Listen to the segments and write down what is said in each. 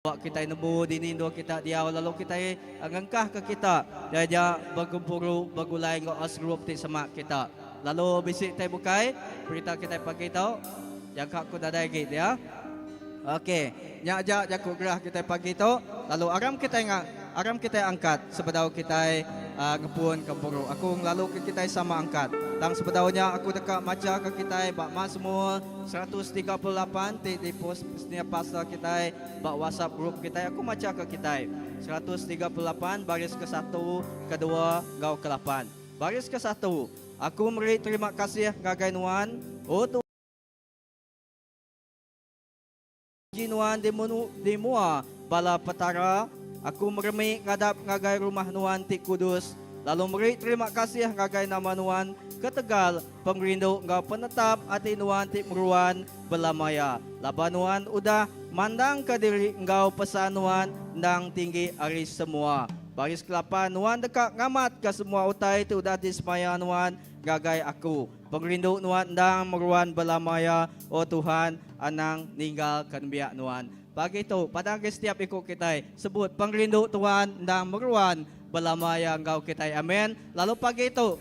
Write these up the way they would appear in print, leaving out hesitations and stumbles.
Ba kitai nemu dini endur kita diau lalu kitai ngengkahka kita iya nya begempuru begulai enggau us group ti semak kita. Lalu bisi tai bukai berita kitai pagi tu jangka ku nadai agi dia. Ok nya aja jaku gerah kitai pagi tu lalu aram kitai aram kitai angkat sebedau kitai ngepun gempuru. Aku ngelaluka kitai sama angkat. Tang sebedau nya aku deka macha ke kitai ba Mazmur 138 ti dipost senior pastor kitai ba WhatsApp group kitai aku macha ke kitai 138 baris ke satu, kedua enggau ke lapan. Baris ke satu, Aku meri terima kasih ngagai nuan, O Tuhan muji nuan di di mua bala petara, aku meremi ngadap ngagai rumah nuan ti kudus lalu meri terima kasih ngagai nama nuan ketegal Pengerindu enggau penetap ati nuan ti meruan belama iya, laban nuan udah mandangka diri enggau pesan nuan endang tinggi ari semua. Baris kelapan, nuan deka ngamatka semua utai ti udah disemaya nuan ngagai aku. Pengerindu nuan endang meruan belama iya, O Tuhan, anang ninggalka nembiak nuan. Pagi tu, padang agi setiap iku kitai sebut pengerindu Tuhan endang meruan belama iya enggau kitai. Amen. Lalu pagi tu,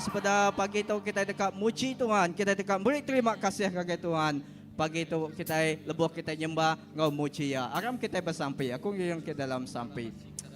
sepeda pagi tu kitai deka muji Tuhan, kitai deka meri terima kasih ngagai Tuhan. Pagi tu kitai lebuh kitai nyembah enggau muji iya. Aram kitai besampi. Aku ngiring ke dalam sampi.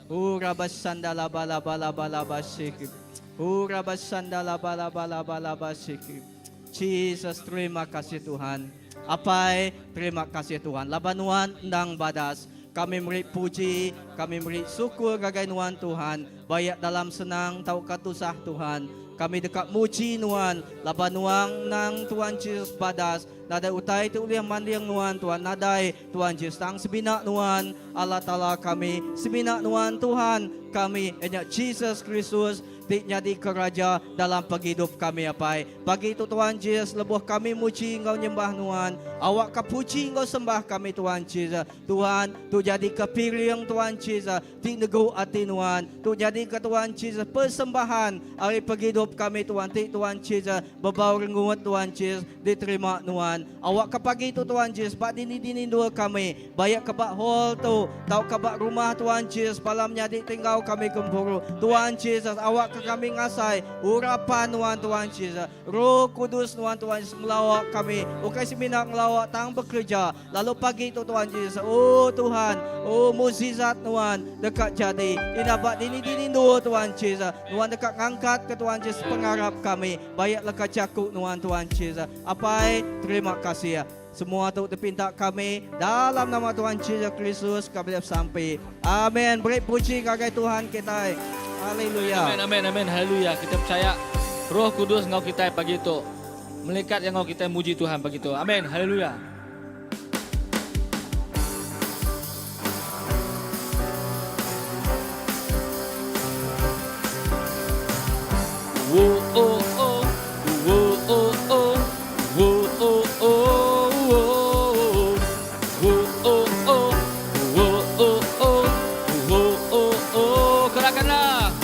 Urabasandalabalabalabalabasiki. Urabasandalabalabalabalabasiki. Jesus terima kasih Tuhan. Apai terima kasih Tuhan laban nuan endang badas. Kami meri puji, kami meri syukur ngagai nuan Tuhan, baik dalam senang tauka tusah Tuhan. Kami deka muji nuan laban nuan endang Tuhan Jesus badas, nadai utai ti ulih manding nuan Tuhan nadai Tuhan Jesus tang semina nuan Allah Taala kami, semina nuan Tuhan kami iya nya Jesus Kristus ti nyadika Raja dalam pengidup kami Apai. Pagi tu Tuhan Jesus lebuh kami muji enggau nyembah Nuan, awakka puji enggau sembah kami Tuhan Jesus. Tuhan, tu nyadika piring Tuhan Jesus ti negu ati Nuan. Tu nyadika Tuhan Jesus persembahan ari pengidup kami Tuhan ti Tuhan Jesus bebau rengut Tuhan Jesus diterima Nuan. Awakka pagi tu Tuhan Jesus ba dini-dini endur kami, baik ke ba hall tu tauka ba rumah Tuhan Jesus bala menyadi ti enggau kami gempuru. Tuhan Jesus awakka kami ngasai urapan Nuan Tuhan Jesus, Roh Kudus Nuan Tuhan Jesus ngelawa kami, ukai semina ngelawa tang bekereja. Lalu pagi tu Tuhan Jesus, oh Tuhan, oh mukjizat Nuan deka jadi. Indah ba dini-dini endur Tuhan Jesus, Nuan deka ngangkatka Tuhan Jesus pengarap kami. Baik leka jaku Nuan Tuhan Jesus. Apai, terima kasih. Semua tu dipinta kami dalam nama Tuhan Jesus Kristus kami besampi. Amen. Beri puji ngagai Tuhan kitai. Haleluya. Amen, amen, amen. Haleluya. Kita percaya Roh Kudus enggau kitai pagi tu. Melikat yang enggau kitai muji Tuhan pagi tu. Amen. Haleluya. Gerakkanlah,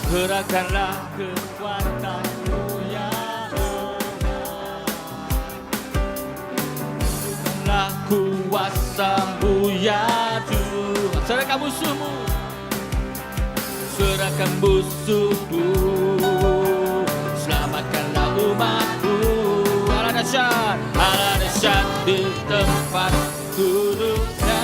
gerakkanlah kekuatanmu ya Tuhan. Tunjukkanlah kuasamu ya Tuhan. Serahkan musuhmu, serahkan musuhmu. Selamatkanlah umatmu. Allah dahsyat, Allah dahsyat di tempat kudusnya.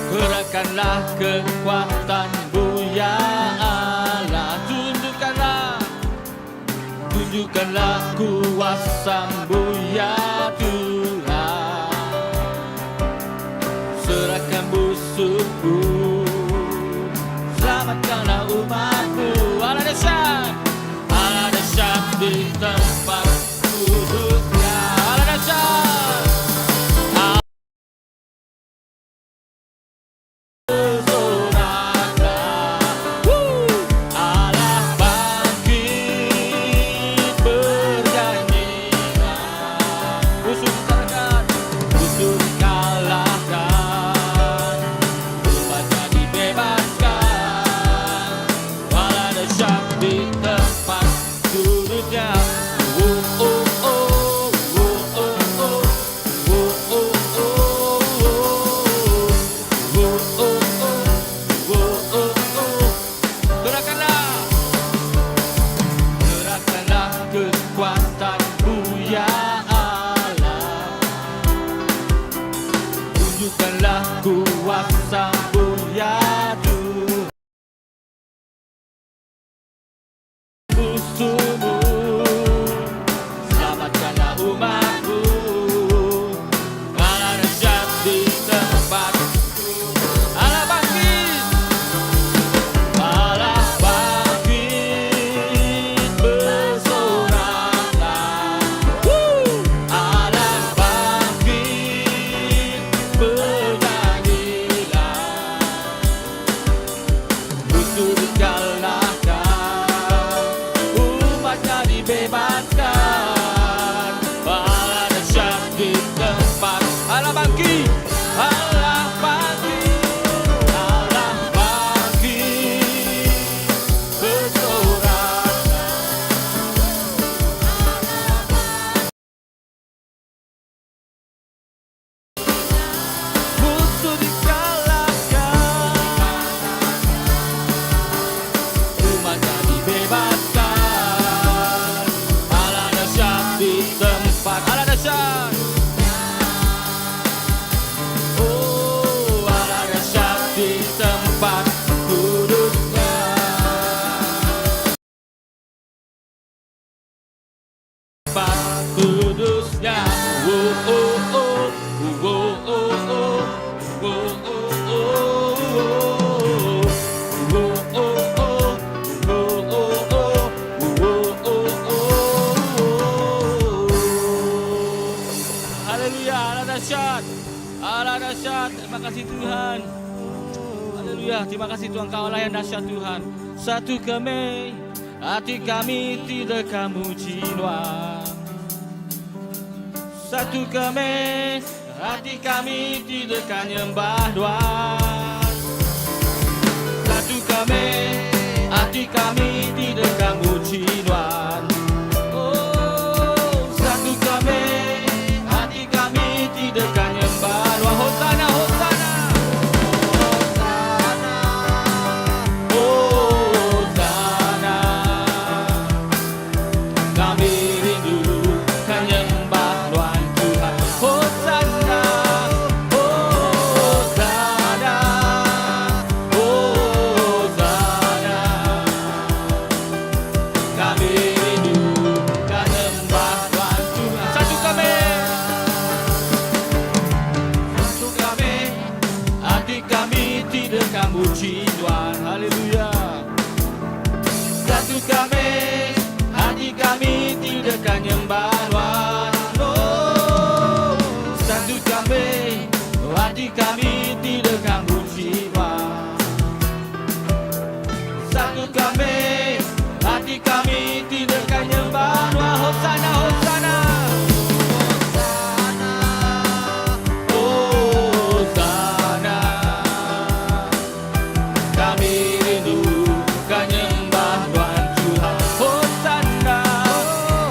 Gerakkanlah kekuatanmu ya Allah. Tunjukkanlah, tunjukkanlah kuasamu ya Tuhan. Serahkan musuhmu, selamatkanlah umatmu. Allah dahsyat, Allah dahsyat di tempat kudusnya. Allah dahsyat. Allah bangkit bernyanyilah. Tuhan. Haleluya. Terima kasih Tuhan kau Allah yang dahsyat Tuhan. Satu kami hati kami tidak kamu jiwa. Satu kami hati kami tidak kan nyembah Tuhan. Satu kami hati kami tidak kamu Tuhan. Oh, satu kami hati kami tidak kan nyembah Tuhan. Hosana, Hosana. Hosana. Kami rindu kan nyembah Tuhan Tuhan. Hosana, Hosana, Hosana. Kami rindu kan nyembah Tuhan Tuhan. Satu kami, satu kami, hati kami tidak kan muji Tuhan. Haleluya. Satu kami, hati kami tidak kan nyembah Tuhan. Oh, satu kami, hati kami tidak kan muji Tuhan. Satu kami, hati kami tidak kan nyembah Tuhan. Hosana, Hosana. Hosana. Kami rindu kan nyembah Tuhan Tuhan. Hosana,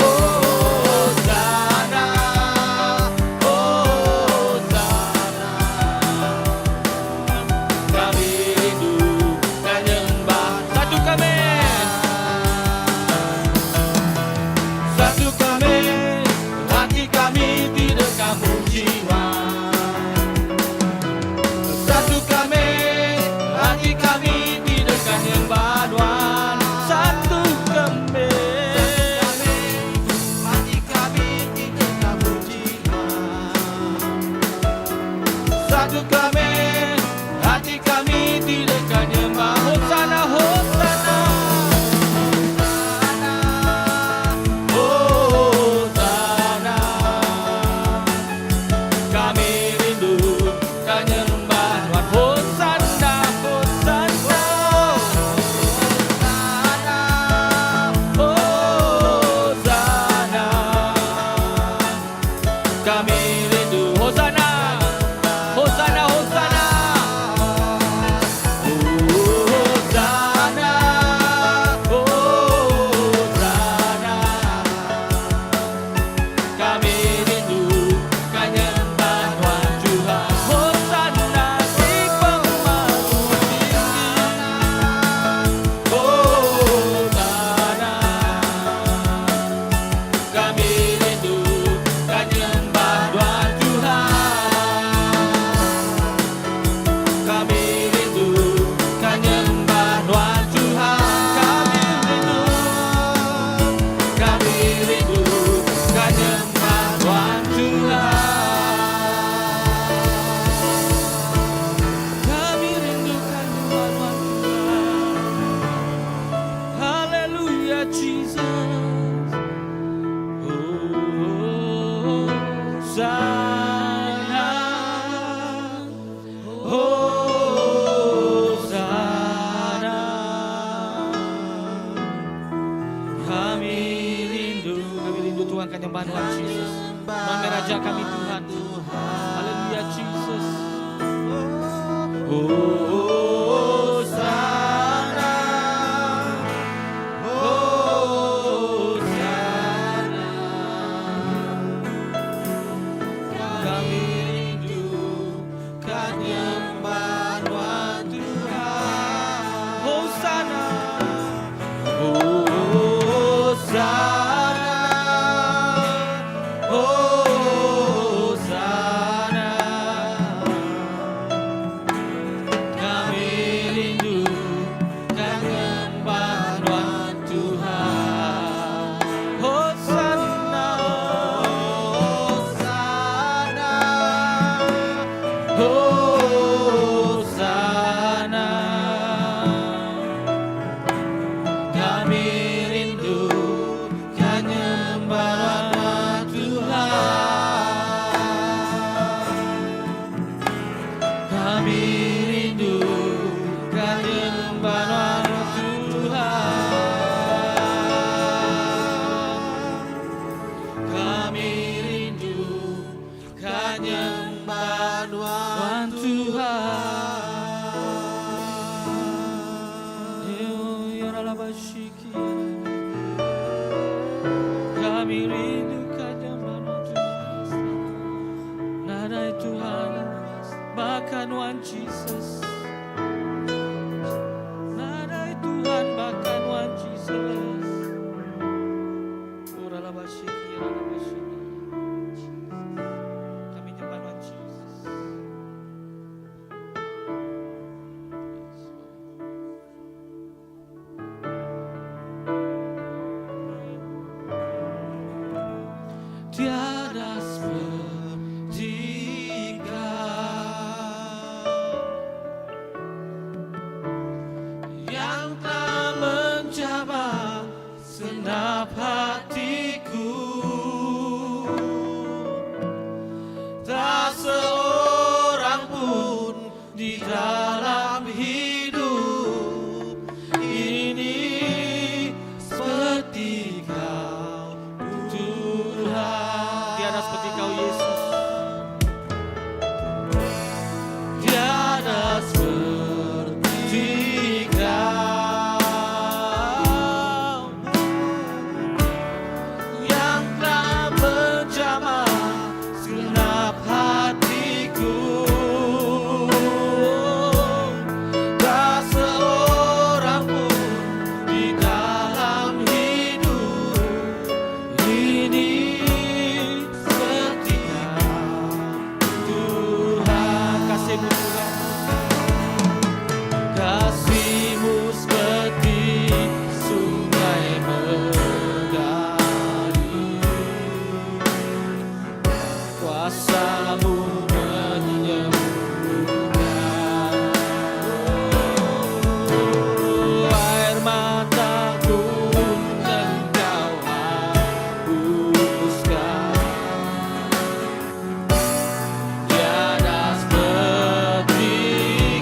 Hosana, Hosana. Kami rindu kan nyembah. Satu kami, satu kami, hati kami tidak kamu jiwa. Satu kami, hati kami tidak kan nyembah Tuhan. Satu kami, Hati kami tidak kamu jiwa. Satu kami, hati kami tidak kan nyembah. Hosana, Hosana, Hosana. Kami rindu kan nyembah Tuhan. Hosana, Hosana, Kami rindu nyembah Nuan Tuhan. Nadai Tuhan baka Nuan Jesus. Nadai Tuhan baka Nuan Jesus. Ora laba shiki, ora laba shiki. Kami nyembah Nuan Jesus. Yes, Lord. Tiada seperti kau yang telah menjamah segenap hatiku. Tak seorang pun di dalam hidup ini seperti kau, Tuhan. Tiada seperti kau, Yesus. Tiada seperti kau yang telah menjamah segenap hatiku. Tak seorang pun di dalam hidup ini seperti kau, Tuhan. Kasihmu, Tuhan. Kasihmu seperti sungai mengalir, kuasamu menyembuhkan. Oh, air mataku engkau hapuskan. Tiada seperti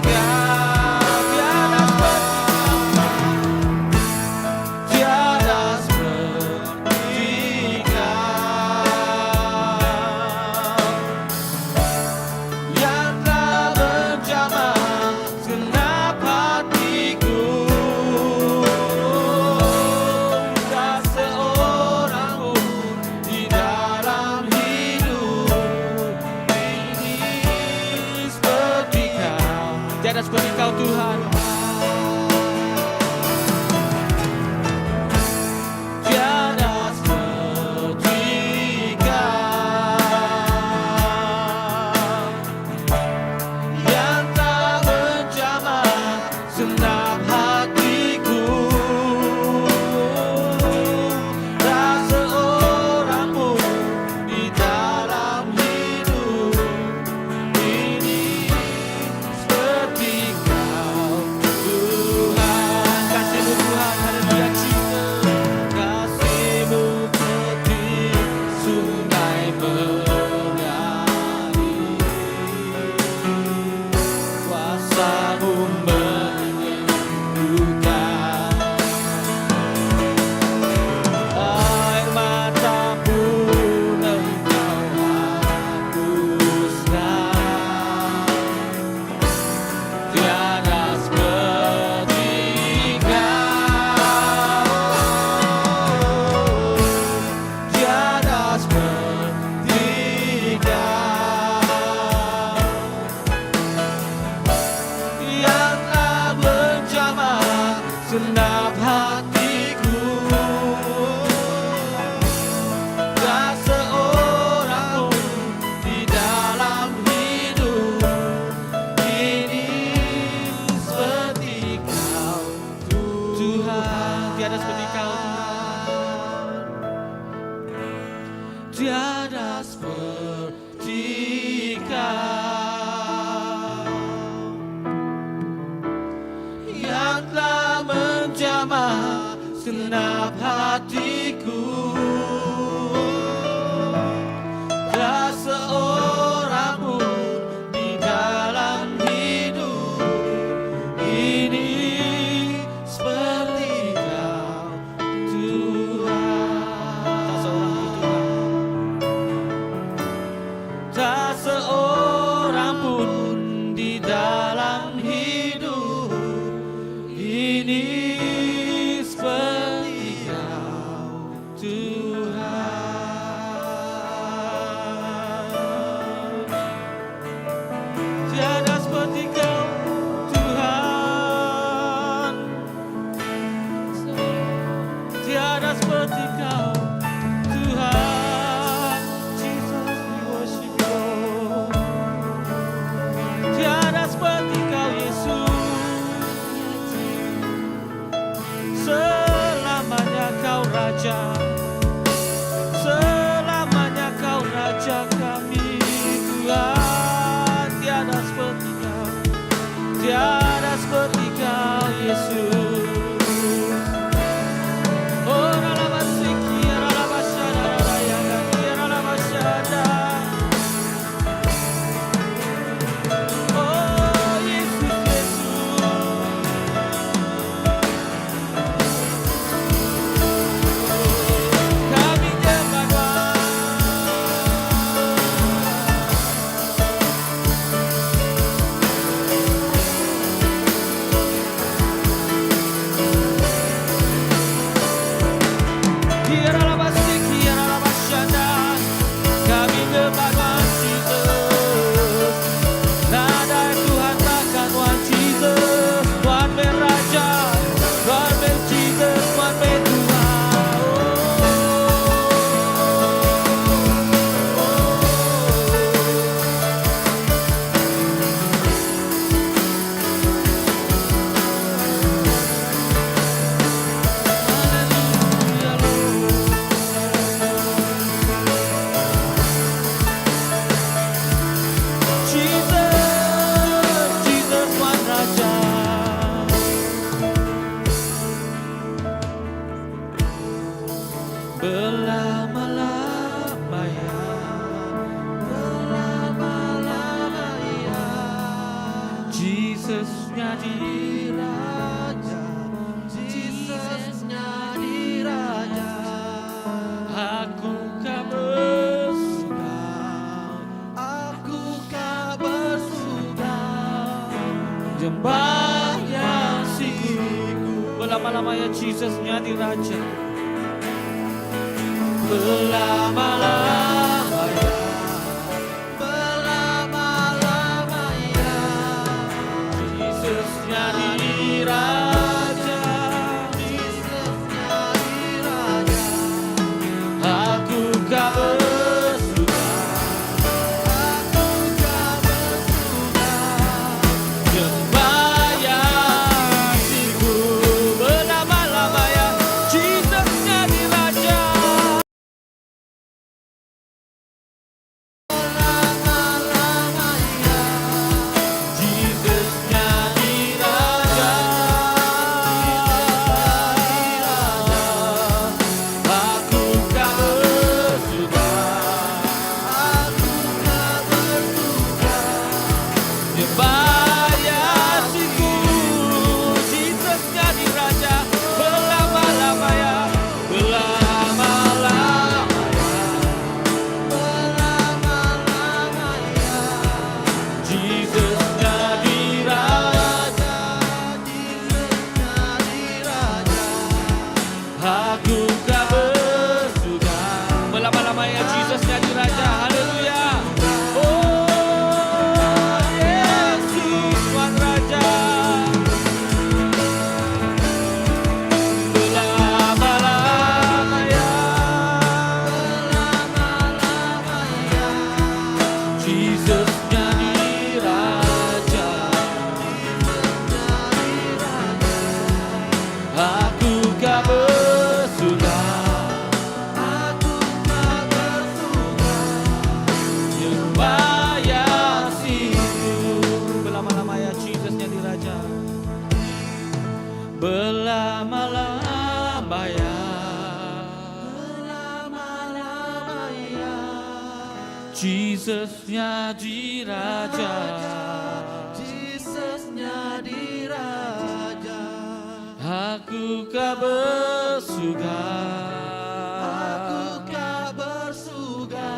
kau, tiada seperti kau, tiada seperti kau yang telah menjamah segenap hatiku. Tak seorang pun di dalam hidup ini seperti kau. Tiada seperti kau, Tuhan. Tiada seperti kau yang telah menjamah segenap hatiku. Tak seorang pun di dalam hidup ini seperti kau, Tuhan. Kasihmu, Tuhan, haleluya, Jesus. Kasihmu seperti sungai mengalir, kuasamu menyembuhkan. Air mata pun engkau hapuskan. Tiada seperti kau, tiada seperti kau yang telah menjamah segenap hatiku. Tak seorang pun di dalam hidup ini seperti kau, Tuhan. Tiada seperti kau, Tuhan. Tiada seperti kau yang telah menjamah segenap hatiku. Tak seorang pun di dalam hidup ini seperti kau, Tuhan. Tak seorang pun, Tuhan. Tak seorang pun di dalam hidup ini Raja. Tuan meh Jesus, Tuan meh Tuhan. Oh. Hallelujah, Lord. Jesus, Jesus Tuan Raja. Belama-lama ya, belama-lama ya, Jesus jadi Raja, Jesus nyadi Raja. Aku ka bersuka, Aku ka bersuka. Jembah yang siku. Berlama-lama ya Jesus jadi Raja. Berlama-lama ya, Berlama-lama ya. Jesus jadi Raja. Jesus nyadi Raja. Aku ka bersuka, Aku ka bersuka. Jembah yang siku. Berlama-lama ya, Jesus jadi Raja. Berlama-lama ya. Jesus jadi Raja. Aku ka bersuka, Aku ka bersuka. Nyembah Yesusku. Jesus jadi Raja. Berlama-lama ya, berlama-lama ya. Berlama-lama ya. Jesus jadi Raja. Jesus nyadi Raja. Aku ka bersuka. Berlama-lama ya Jesus jadi Raja. Haleluya. Oh Yesus Tuhan Raja. Berlama-lama ya, Berlama-lama ya. Jesus jadi Raja. Nyadi Raja. Aku ka bersuka, Aku ka bersuka. Nyembah Yesusku. Berlama-lama ya Jesus jadi Raja. Berlama-lama ya, Berlama-lama ya. Jesus jadi Raja. Jesus nyadi Raja. Aku ka bersuka, Aku ka bersuka.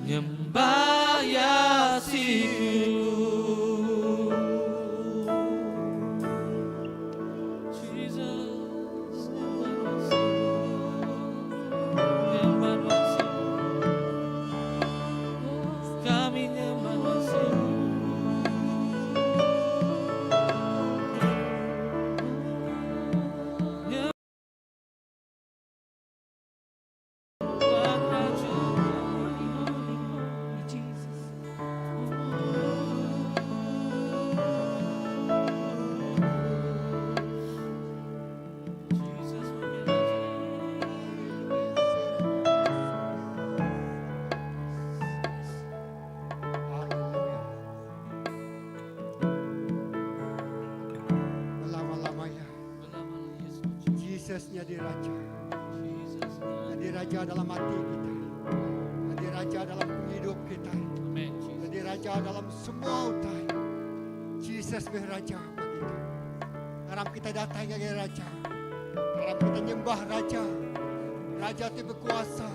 Nyembah Yesusku. Jesus, nyembah Yesus. Kami nyembah Yesus. Nyembah Raja. Jesus. Jesus, Haleluya. Berlama-lama ya. Jesus jadi raja. Jadi raja dalam hati kita. Jadi raja dalam hidup kita. Amen. Jesus. Jadi raja dalam semua utai. Jesus meh raja bagi kita. Harap kita datang ke raja. Harap kita nyembah raja. Raja ti berkuasa.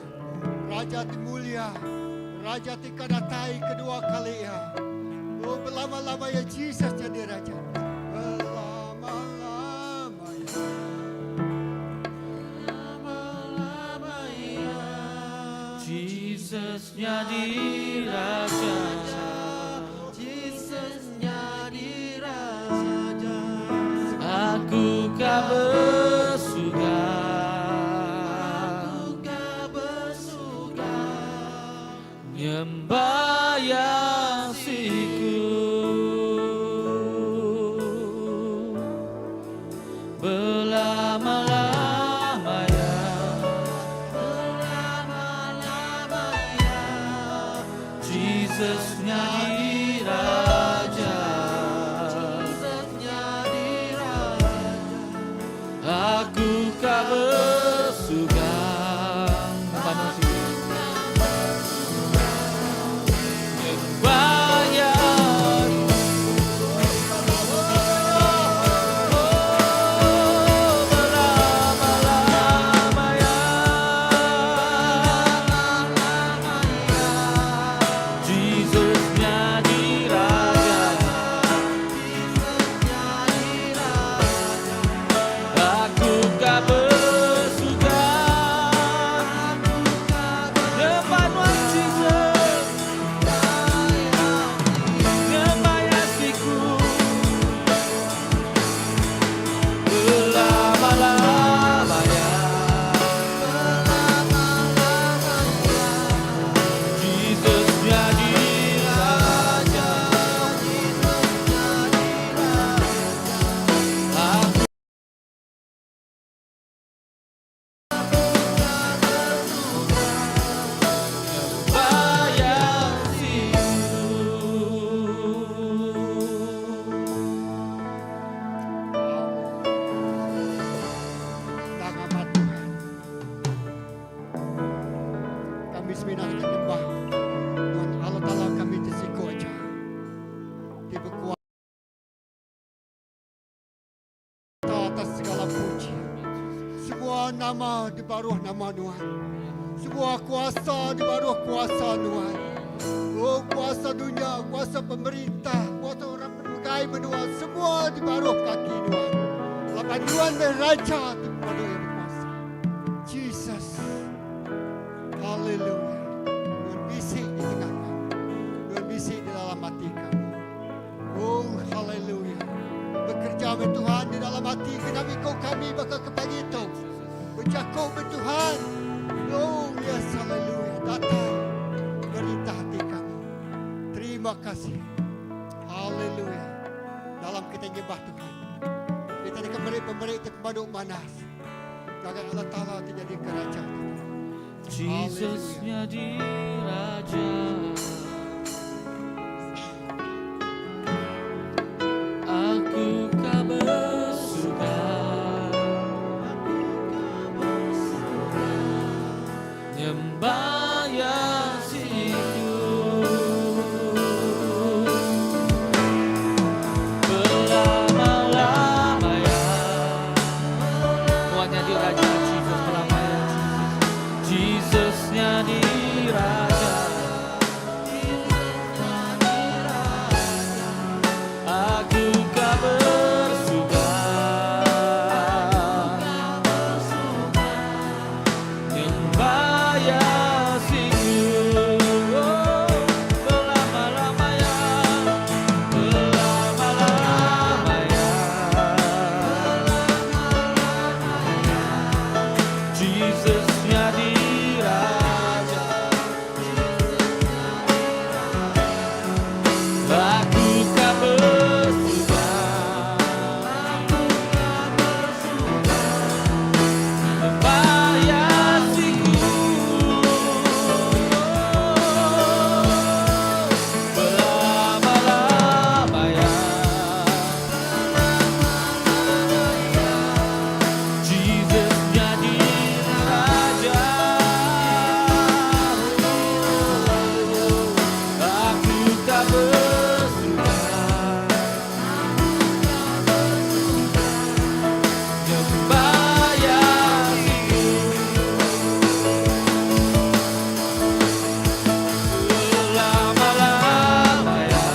Raja ti mulia. Raja ti kadatai kedua kali ya. Oh berlama-lama ya Jesus jadi raja. Berlama-lama ya. Berlama-lama ya. Jesus jadi raja. Jesus nyadi Raja. Aku ka besugang. Nyembah Iya siku. Belama-lamanya. Jesus nyadi Raja. Aku ka besugang. Nyembah siku. Nyembah Iya. Oh, belama-lamanya. Jesus nyadi Raja. Aku ka besugang. Nyembah Tuhan Jesus. Nyembah Iya siku. Belama-lamanya. Jesus nyadi Raja. Aku nyembah Iya siku. Endang amat Tuhan. Kami semina deka nyembah Tuhan Allah Taala kami ti siku aja. Ti bekuasa atas segala puji. Semua nama di baruh nama Nuan. Semua kuasa di baruh kuasa Nuan. Oh kuasa dunya, kuasa pemerintah, kuasa orang pemegai menua, semua di baruh kaki Nuan. Laban Nuan meh Raja ti pemadu iya bekuasa. Jesus. Haleluya. Nuan bisi di tengah kami. Nuan bisi di dalam ati kami. Oh haleluya. Bekerja meh Tuhan di dalam ati genap iku kami baka ke pagi tu. Bejaku meh Tuhan. Oh yes haleluya. Datai merintah ati kami. Terima kasih. Haleluya. Dalam kita nyembah Tuhan. Kita deka meri pemeri ti pemadu manah. Ngagai Allah Taala ti nyadi ke Raja kita. Jesus nyadi Raja. Aku ka besugang. Nyembah Iya siku. Belama-lamanya. Tuhan nyadi Raja Jesus belamanya Jesus. Jesus nyadi Raja. Aku ka bersugang. Nyembah Iya siku. Oh, belama-lamanya. Belama-lamanya. Jesus nyadi Raja. Aku ka bersugang. Nyembah Iya siku. Belama-lamanya. Jesus nyadi Raja. Aku ka bersugang. Nyembah Iya siku. Belama-lamanya.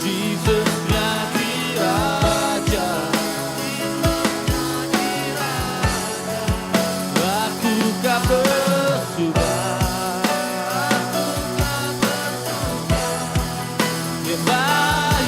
Jesus nyadi Raja. Aku ka bersugang. Nyembah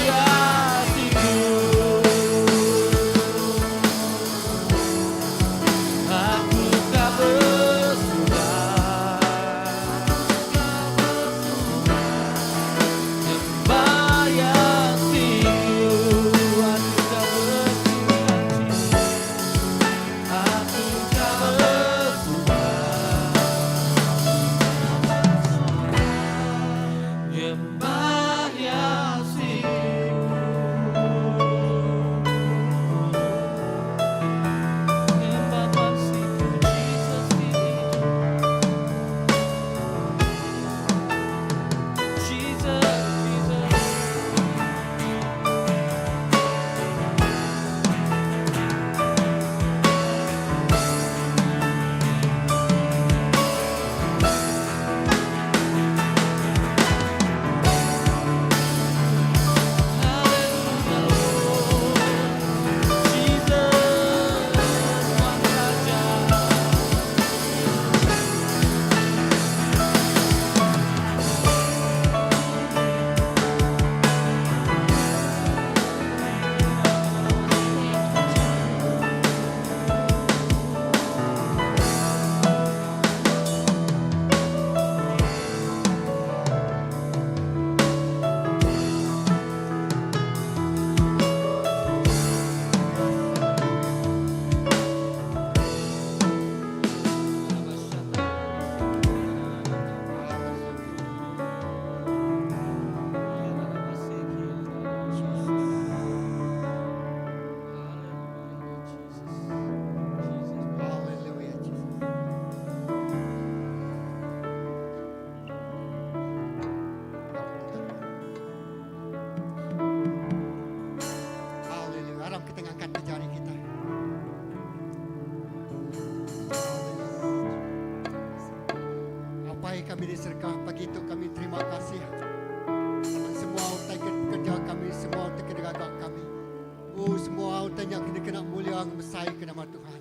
Ngemesai ke nama Tuhan.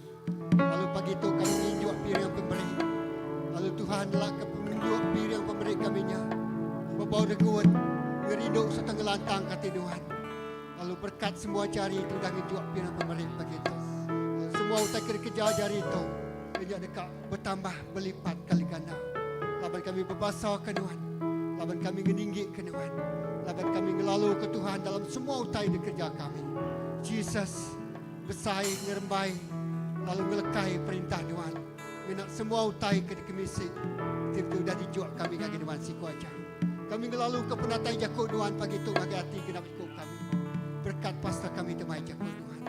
Lalu pagi tu kami nginjuk piring pemeri. Lalu Tuhan lak ke penginjuk piring pemeri kami nya. Bebau degut, ngerindu serta ngelantang ke ati Tuhan. Lalu berkat semua jari ti udah ngejuk piring pemeri pagi tu. Lalu semua utai ke dikeja jari tu, inya deka betambah belipat kali ganda. Laban kami bebasa ke Nuan. Laban kami ngeninggi ke Nuan. Laban kami ngelalu ke Tuhan dalam semua utai dikereja kami. Jesus besai ngerembai lalu ngelekai perintah Nuan ngena semua utai ke dikemisi ti udah dijuk kami ngagai Nuan siku aja. Kami ngelalu ke penatai jaku Nuan pagi tu ngagai ati genap iku kami. Berkat pastor kami temai jaku Nuan.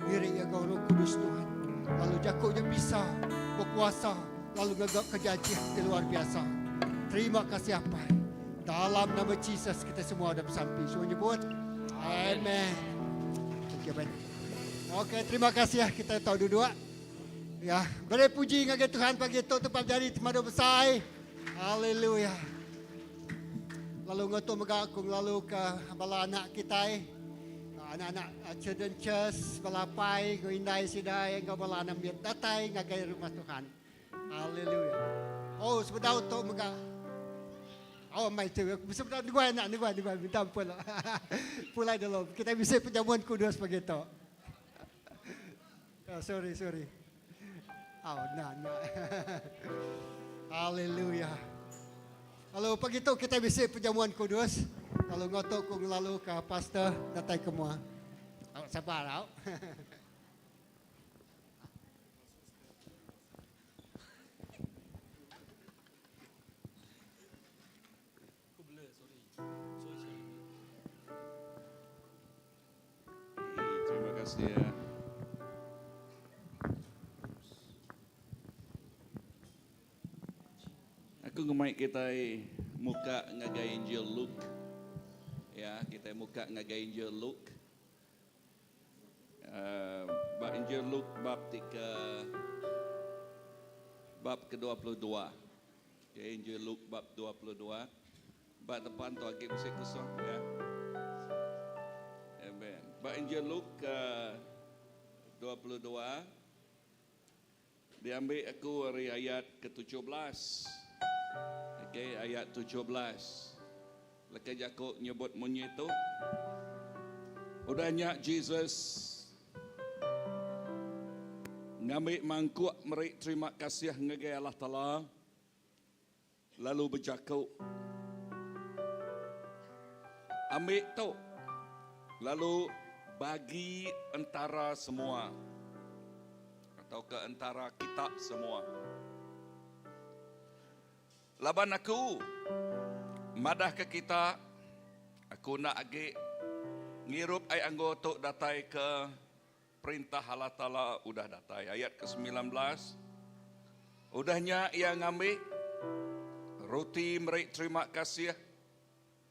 Ngiring iya enggau Roh Kudus Nuan. Lalu jaku nya bisa bekuasa lalu ngaga kerja ajih ti luar biasa. Terima kasih Apai. Dalam nama Jesus kita semua udah besampi. Semua nyebut Amen. Thank you, Ben. Okey, terima kasih ya kita tahu duduk. Ya, beri puji ngagai Tuhan pagi tu tempat jari temadu besai. Haleluya. Lalu ngutu mega aku ngelalu ke bala anak kita. Anak-anak children church, bala apai, ngau indai sidai, ngau bala anak mit datai ngagai rumah Tuhan. Haleluya. Oh, sebedau tu mega. Oh, mai tu. Sebedau nunggu anak, nunggu, nunggu. Minta ampun lah. Pulai dulu. Kita bisa perjamuan kudus pagi tu. Oh, sorry, sorry. Oh, nah, nah. Haleluya. Lalu pagi tu kita bisa perjamuan kudus. Lalu ngotok ku ngelalu ke pastor datai ke mua. Oh, sabar tau. Terima kasih ya. Aku ngemai kita muka ngagai Injil Luke. Ya, kita muka ngagai Injil Luke. Uh, bab Injil Luke bab 3 bab ke-22. Okay, Injil Luke bab 22. Bab depan tu lagi mesti kosong ya. Amen. Bab Injil Luke uh, 22 diambil aku dari ayat ke-17. Okey, ayat 17. Leka jaku nyebut munyi tu. Udah nya Jesus ngambil mangkuk meri terima kasih ngagai Allah Taala lalu bejaku Ambil tu lalu bagi entara semua atau ke entara kita semua. Laban aku madah ke kita, aku enda agi ngirup ai anggur tu datai ke Perintah Allah Taala udah datai. Ayat ke 19. Udah nya iya ngambi roti meri terima kasih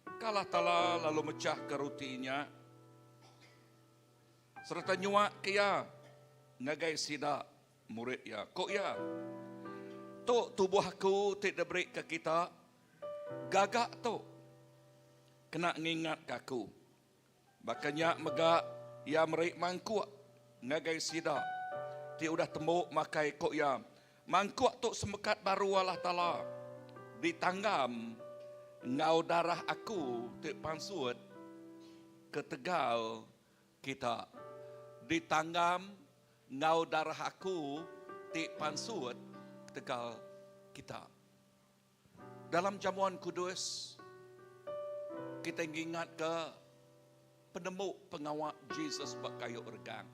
ke Allah Taala lalu mechah ke roti nya sereta nyuak ke iya ngagai sida murid iya. Ku iya, Tu tubuh aku ti diberi ke kita, gaga tu kena ngingatka aku. Baka nya mega iya meri mangkuk ngagai sida ti udah tembu makai ku iya, Mangkuk tu semekat baru Allah Taala ditanggam enggau darah aku ti pansut ketegal kita. Ditanggam enggau darah aku ti pansut ketegal kita. Dalam jamuan kudus, kitai ngingatka penemu pengawa Jesus ba kayu regang.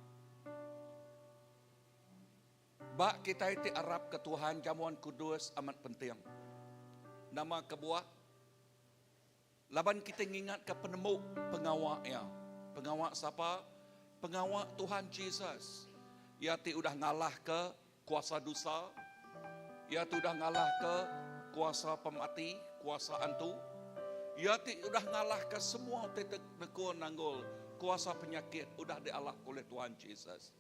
Ba kitai ti arapka Tuhan, jamuan kudus amat penting. Nama kebuah? Laban kitai ngingatka penemu pengawa Iya. Pengawa sapa? Pengawa Tuhan Jesus. Iya ti udah ngalahka kuasa dosa. Iya ti udah ngalahka kuasa pemati, kuasa antu. Iya ti udah ngalahka semua ti nekul nanggul kuasa penyakit udah dialahka oleh Tuhan Jesus.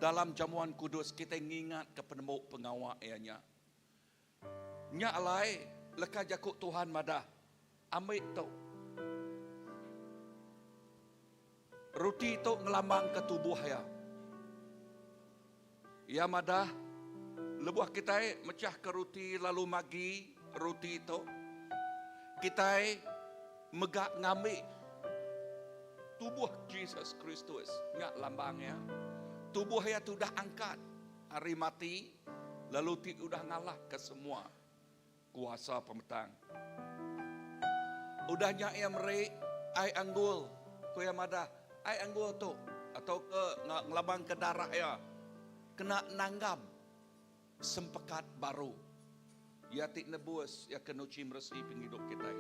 Dalam jamuan kudus kitai ngingatka penemu pengawa Iya nya. Nya alai, leka jaku Tuhan madah, Ambi tu. Ruti tu ngelambangka tubuh iya. Iya madah, Lebuh kitai mechahka ruti lalu magi ruti tu, kitai mega ngambi tubuh Jesus Kristus nya lambang iya. Tubuh iya ti udah angkat ari mati lalu ti udah ngalahka semua kuasa pemetang. Udah nya iya meri ai anggul, ku iya madah, Ai anggul tu tauka ngelabangka darah iya kena nanggam sempekat baru. Iya ti nebus, iya ke nuchi meresi pengidup kitai.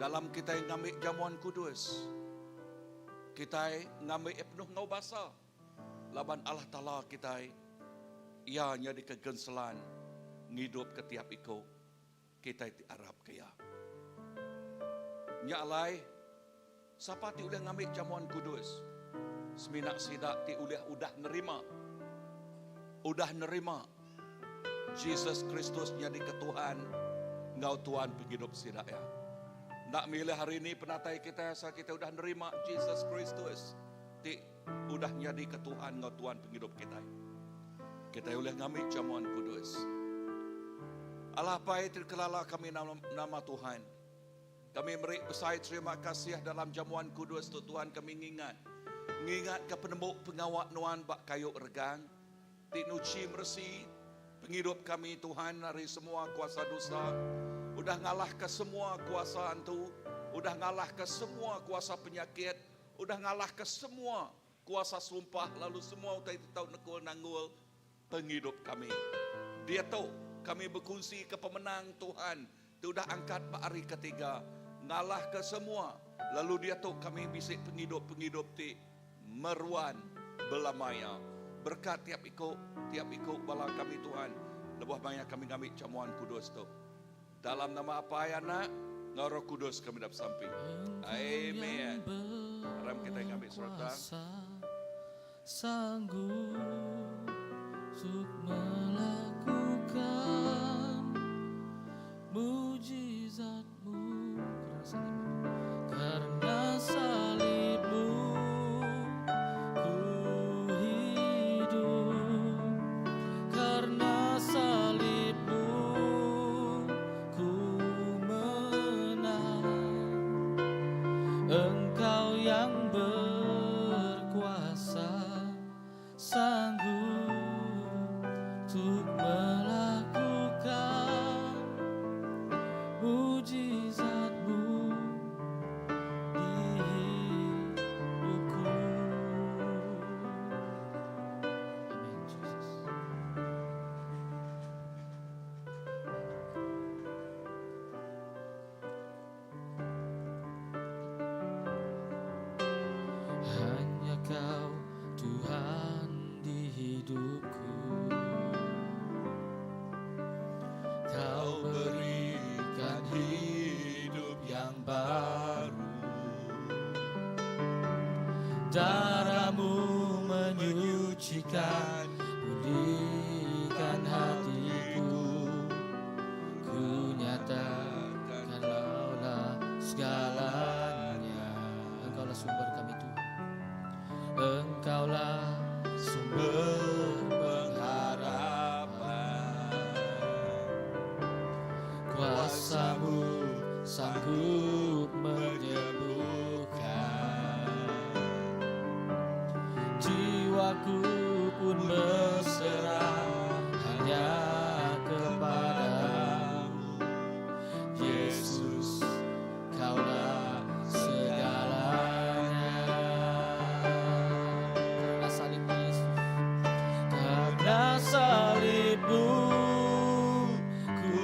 Dalam kitai ngambi jamuan kudus, kitai ngambi iya penuh enggau basa laban Allah Taala kitai iya nyadika genselan ngidupka tiap iku kitai ti arapka Iya. Nya alai, sapa ti ulih ngambi jamuan kudus? Semina sida ti ulih udah nerima udah nerima Jesus Kristus nyadika Tuhan enggau Tuan pengidup sida iya. Enda milih hari ni penatai kitai asal kitai udah nerima Jesus Kristus ti udah nyadika Tuhan enggau Tuan pengidup kitai. Kitai ulih ngambi jamuan kudus. Allah Apai ti dikelala kami nama, nama Tuhan. Kami meri besai terima kasih dalam jamuan kudus tu Tuhan kami ngingat. Ngingat ke penemu pengawa nuan ba kayu regang. Ti nuchi meresi pengidup kami Tuhan ari semua kuasa dosa. Udah ngalah ke semua kuasa antu. Udah ngalah ke semua kuasa penyakit. Udah ngalah ke semua kuasa sumpah lalu semua utai ti tau nekul nanggul pengidup kami. Diatu, kami bekunsika pemenang Tuhan ti udah angkat ba hari ketiga, ngalahka semua, lalu diatu kami bisi pengidup-pengidup ti meruan belama iya. Berekat tiap iku, tiap iku bala kami Tuhan, lebuh maya kami ngambi jamuan kudus tu. Dalam nama Apai, Anak, enggau Roh Kudus kami dah besampi. Amen. Aram kitai ngambi sereta. Sanggup untuk melakukan mujizatmu karena salibmu ku hidup karena salibmu ku menang Engkau yang berkuasa sanggup untuk melakukan mujizatmu di hidupku. Amen, Jesus. Hanya Kau Tuhan di hidupku. Kau berikan hidup yang baru. Darahmu menyucikan, pulihkan hatiku. Ku nyatakan Kaulah segalanya. Engkaulah sumber kami Tuhan. Engkaulah sumber pengharapan. Kuasamu sanggup menyembuhkan. Jiwaku pun berserah hanya kepadamu. Yesus, Kaulah segalanya. Karena salibmu Yesus, karena salibmu ku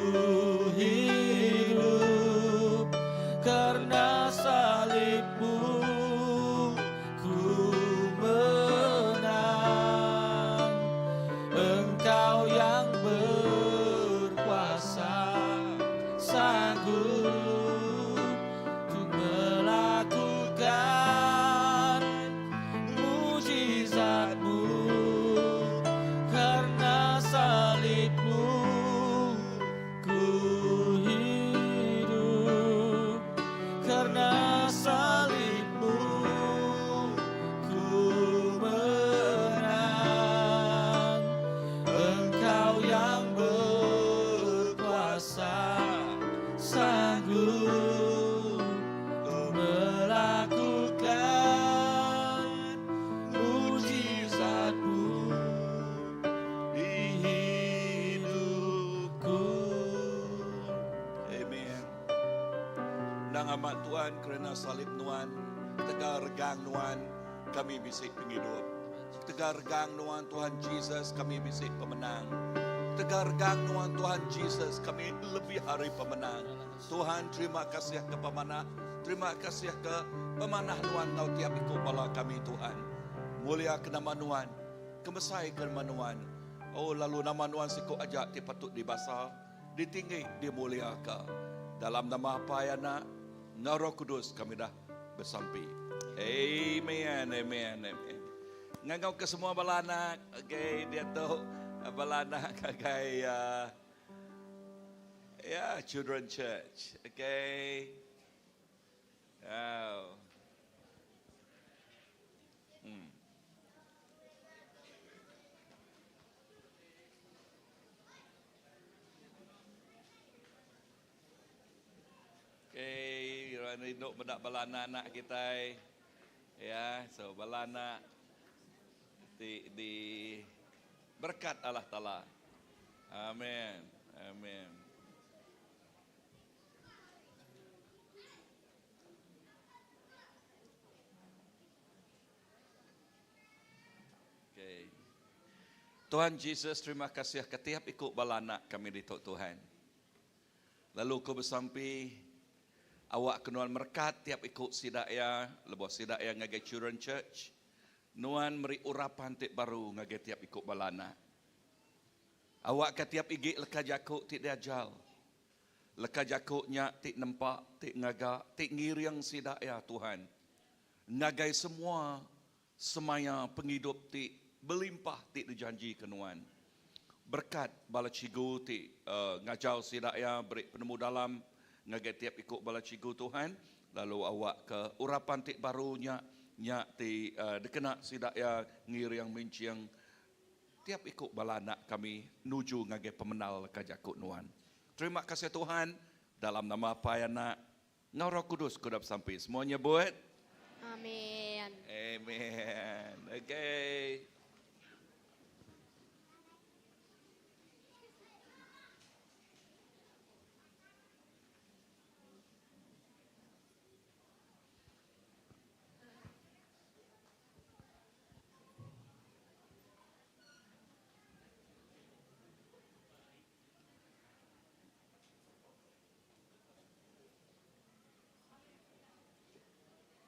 hidup, karena salibmu ku menang. Engkau yang berkuasa sanggup untuk melakukan mujizatmu, karena salibmu ku hidup, karena salibmu. Amat Tuhan kerana salib Nuan, ketegal regang Nuan kami bisi pengidup. Ketegal regang Nuan Tuhan Jesus kami bisi pemenang. Ketegal regang Nuan Tuhan Jesus kami lebih ari pemenang. Tuhan terima kasih ke pemanah, terima kasih ke pemanah Nuan enggau tiap iku bala kami Tuhan. Mulia ke nama Nuan, kemesai ke nama Nuan. Oh lalu nama Nuan siku aja ti patut dibasa. Ditinggi dimuliaka. Dalam nama Apai Anak enggau Roh Kudus kami dah besampi. Amen amen amen. Ngangau ke semua bala anak okay diatu bala anak ngagai uh, ya yeah, children church. Okay. Oh. Hmm. Okay, rindu meda bala anak-anak kitai. Ya, so bala anak ti di berkat Allah Taala. Amen. Amen. Okay. Tuhan Jesus, terima kasih ke tiap iku bala anak kami ditu Tuhan. Lalu ku besampi awak ke nuan merekat tiap iku sida iya lebuh sida iya ngagai Children Church. Nuan meri urapan ti baru ngagai tiap iku bala anak. Awak ke tiap igi leka jaku ti diajar. Leka jaku nya ti nempa, ti ngaga, ti ngiring sida iya Tuhan ngagai semua Semaya pengidup ti belimpah ti dijanjika nuan. Berekat bala cikgu ti ngajar sida iya beri penemu dalam ngagai tiap iku bala cikgu Tuhan, lalu awakka urapan ti baru nya nya ti dikena sida iya ngiring minching tiap iku bala anak kami nuju ngagai pemendar leka jaku nuan. Terima kasih Tuhan, dalam nama Apai Anak Enggau Roh Kudus ku udah besampi. Semua nyebut. Amin. Amen. Okay.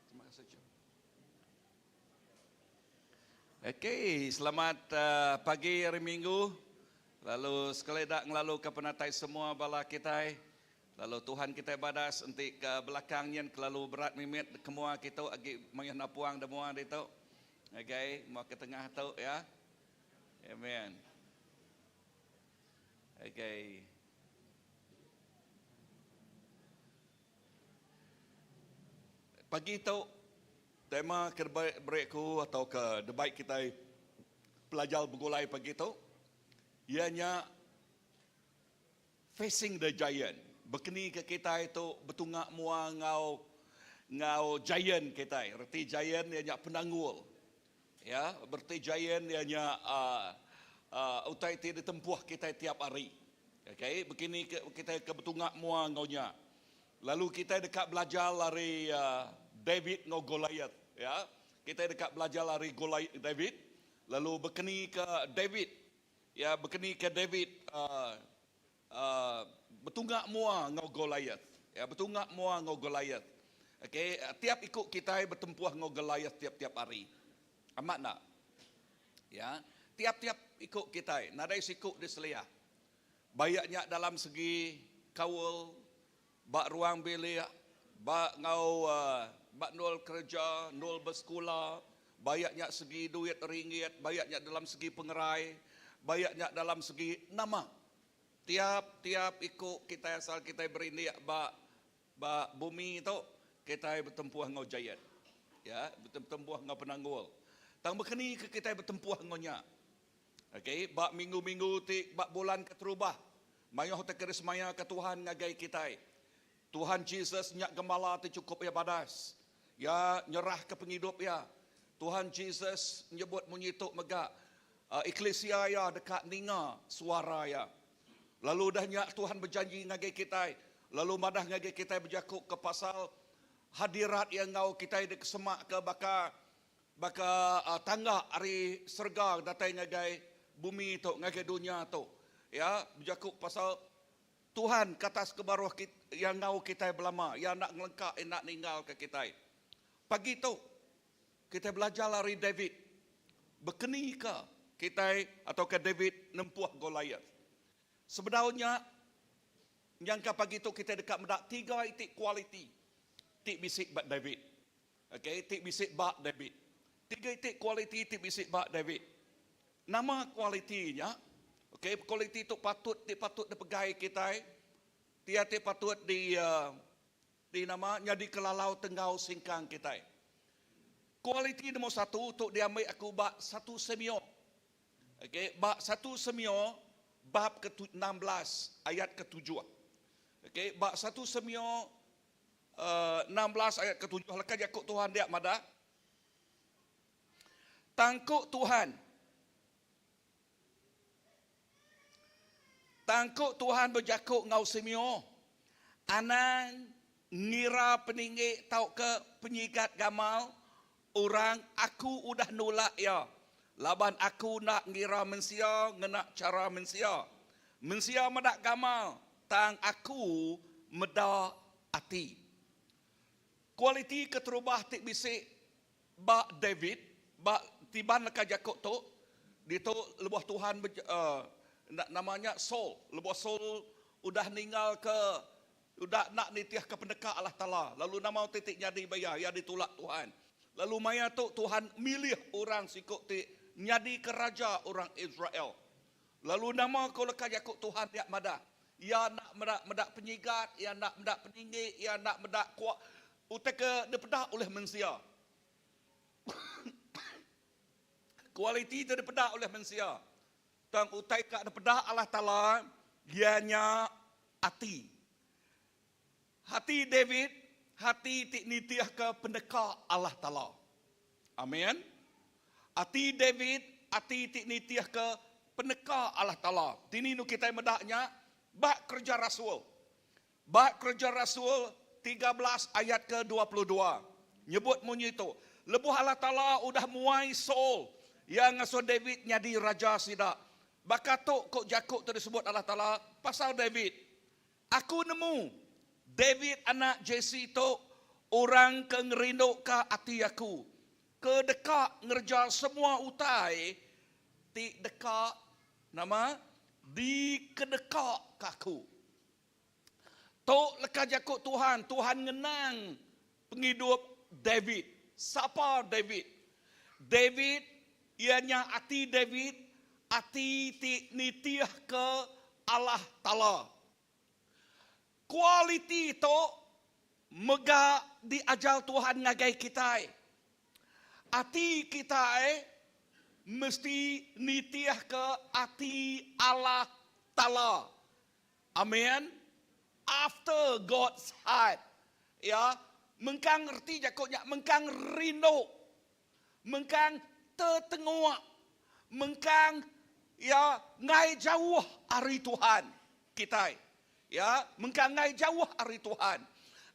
Terima kasih, Cik. Okey, selamat uh, pagi hari Minggu. Lalu sekali dak ngelalu ke penatai semua bala kitai. Lalu Tuhan kitai badas enti ke belakang nyen kelalu berat mimit ke mua kitu agi mayuh napuang de mua ditu. Okey, mua ke tengah tu ya. Amen. Okey. Pagi tu tema ke beri aku atau ke debai kitai pelajar begulai pagi tu iya nya facing the giant. Bekeni ke kitai tu betunga mua enggau enggau giant kitai. Reti giant iya nya penanggul. Ya, bereti giant iya nya uhh utai ti ditempuh kitai tiap hari. Okay, bekini ke kitai ke betunga mua enggau nya. Lalu kitai deka belajar ari David enggau Goliath. Ya, kitai deka belajar ari Goliath David lalu bekeni ke David ya bekeni ke David uhh uhh betunga mua enggau Goliath. Ya, betunga mua enggau Goliath. Okey, tiap iku kitai betempuh enggau Goliath tiap-tiap hari. Amat enda? Ya, tiap-tiap iku kitai nadai siku diseliah. Bayak nya dalam segi kaul ba ruang bilik, ba enggau ba endur kereja, endur besekula, bayak nya segi duit ringgit, bayak nya dalam segi pengerai, bayak nya dalam segi nama. Tiap-tiap iku kitai asal kitai berindik ba Ba bumi tu, kitai betempuh enggau giant. Ya, betempuh enggau penanggul. Tang baka ni ke kitai betempuh enggau nya? Okey, ba minggu-minggu ti ba bulan keterubah, mayuh utai ke disemayaka Tuhan ngagai kitai. Tuhan Jesus nya gembala ti chukup iya badas. Iya nyerahka pengidup iya. Tuhan Jesus nyebut munyi tu mega, eklisia iya deka ninga suara iya. Lalu udah nya Tuhan bejanji ngagai kitai, lalu madah ngagai kitai bejaku ke pasal Hadirat Iya enggau kitai dikesemaka baka baka tangga ari serega datai ngagai bumi tu, ngagai dunya tu. Ya, bejaku pasal Tuhan ke atas ke baruh Iya enggau kitai belama. Iya enda ngelengka, Iya enda ninggalka kitai. Pagi tu, kitai belajar ari David bekenika kitai atauka David nempuh Goliath. Sebedau nya, nyangka pagi tu kitai deka meda tiga iti kualiti ti bisi ba David. Okey, ti bisi ba David. Tiga iti kualiti ti bisi ba David. Nama kualiti nya? Okey, kualiti tu patut ti patut dipegai kitai, ti ti patut di uh, di nama nyadi kelalau tenggau singkang kitai. Kualiti nombor satu tu diambil aku ba satu Samuel Okey, ba satu Semio bab ke 16 ayat ke 7. Okey, ba satu Semio uh, 16 ayat ke 7 leka jaku Tuhan dia madah Tangkuk Tuhan Tangkuk Tuhan bejaku enggau Simeo, Anang ngira peninggi tauka penyigat gamal orang aku udah nulak iya, laban aku enda ngira mensia ngena chara mensia. Mensia meda gamal, tang aku meda ati. Kualiti keterubah ti bisi Ba David, ba tiban leka jaku tu, ditu lebuh Tuhan nama nya Saul, lebuh Saul udah ninggalka udah enda nitihka peneka Allah Taala, lalu nama utai ti nyadi ba iya, iya ditulak Tuhan. Lalu maya tu Tuhan milih orang siku ti nyadika raja orang Israel. Lalu nama ko leka jaku Tuhan dia madah, Iya enda meda meda penyigat, iya enda meda peninggi, iya enda meda kuak utai ke dipeda ulih mensia. Kualiti ti dipeda ulih mensia. Tang utai ka dipeda Allah Taala iya nya ati. Hati David, hati ti nitihka peneka Allah Taala. Amen. Ati David, ati ti nitihka peneka Allah Taala. Dini nu kitai meda nya ba Kereja Rasul. Ba Kereja Rasul 13 ayat ke 22 nyebut munyi tu, Lebuh Allah Taala udah muai Saul, Iya ngasuh David nyadi raja sida. Baka tu ku jaku ti disebut Allah Taala pasal David, Aku nemu, David anak Jesi tu orang ke ngerinduka ati Aku, ke deka ngereja semua utai ti deka nama dikedekaka Aku. Tu leka jaku Tuhan, Tuhan ngenang pengidup David. Sapa David? David iya nya ati David, ati ti nitihka Allah Taala. Kualiti tu mega diajar Tuhan ngagai kitai. Ati kitai mesti nitihka ati Allah Taala. Amen. After God's heart. Ya, mengkang reti jaku nya mengkang rindu. Mengkang tetenguk. Mengkang ya ngai jauh ari Tuhan kitai. Ya, mengkang ngai jauh ari Tuhan.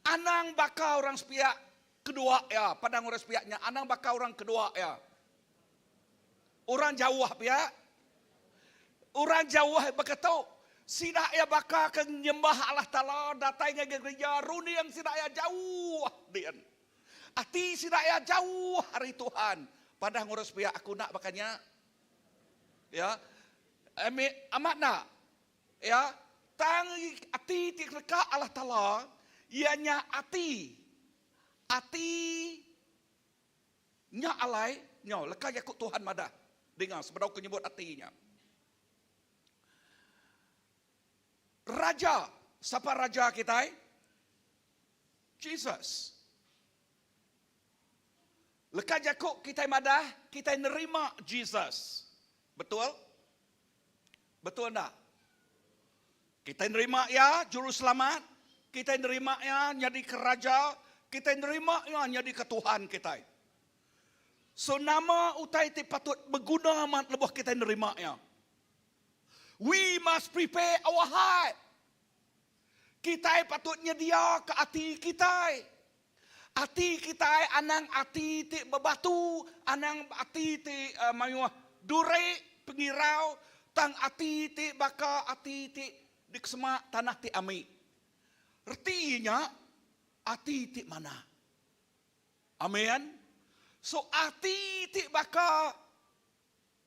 Anang baka orang sepiak kedua ya, padang orang sepiak nya anang baka orang kedua ya. Orang jauh pia. Orang jauh baka tu. Sida iya baka ke nyembah Allah Taala datai ngagai gereja runding sida iya jauh din. Ati sida iya jauh ari Tuhan. Padah ngurus pia aku enda baka nya. Ya. Ami amat enda. Ya. Tang ati ti deka Allah Taala iya nya ati. Ati Nya alai, nyau leka jaku Tuhan madah, dinga sebedau ke nyebut ati nya. Raja, sapa raja kitai? Jesus. Leka jaku kitai madah, kitai nerima Jesus. Betul? Betul enda? Kitai nerima iya Juruselamat, kitai nerima iya nyadika Raja, kitai nerima iya nyadika Tuhan kitai. So nama utai ti patut beguna amat lebuh kitai nerima iya? We must prepare our heart. Kitai patut nyediaka ati kitai. Ati kitai anang ati ti bebatu, anang ati ti mayuh duri pengirau, tang ati ti baka ati ti dikesema tanah ti ami. Reti nya ati ti manah. Amen. So ati ti baka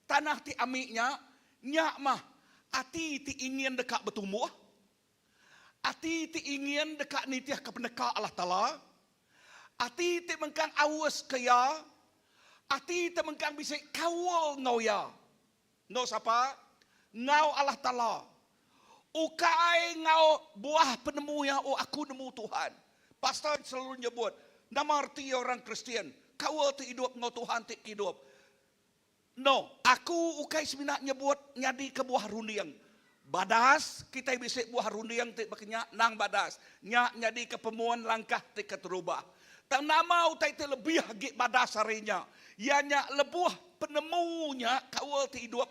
tanah ti ami nya, nya mah ati ti ingin deka betumbuh. Ati ti ingin deka nitihka peneka Allah Taala, ati ti mengkang aus ke Iya, ati ti mengkang bisi kaul enggau Iya. Enggau sapa? Enggau Allah Taala. Ukai enggau buah penemu iya, oh aku nemu Tuhan. Pastor selalu nyebut, nama reti orang Kristian? Kaul ti idup enggau Tuhan ti kidup. No, aku ukai semina nyebut nyadika buah runding. Badas, kitai bisi buah runding ti baka nya endang badas. Nya nyadika pemun langkah ti keterubah. Tang nama utai ti lebih agi badas ari nya, iya nya lebuh penemu nya kaul ti idup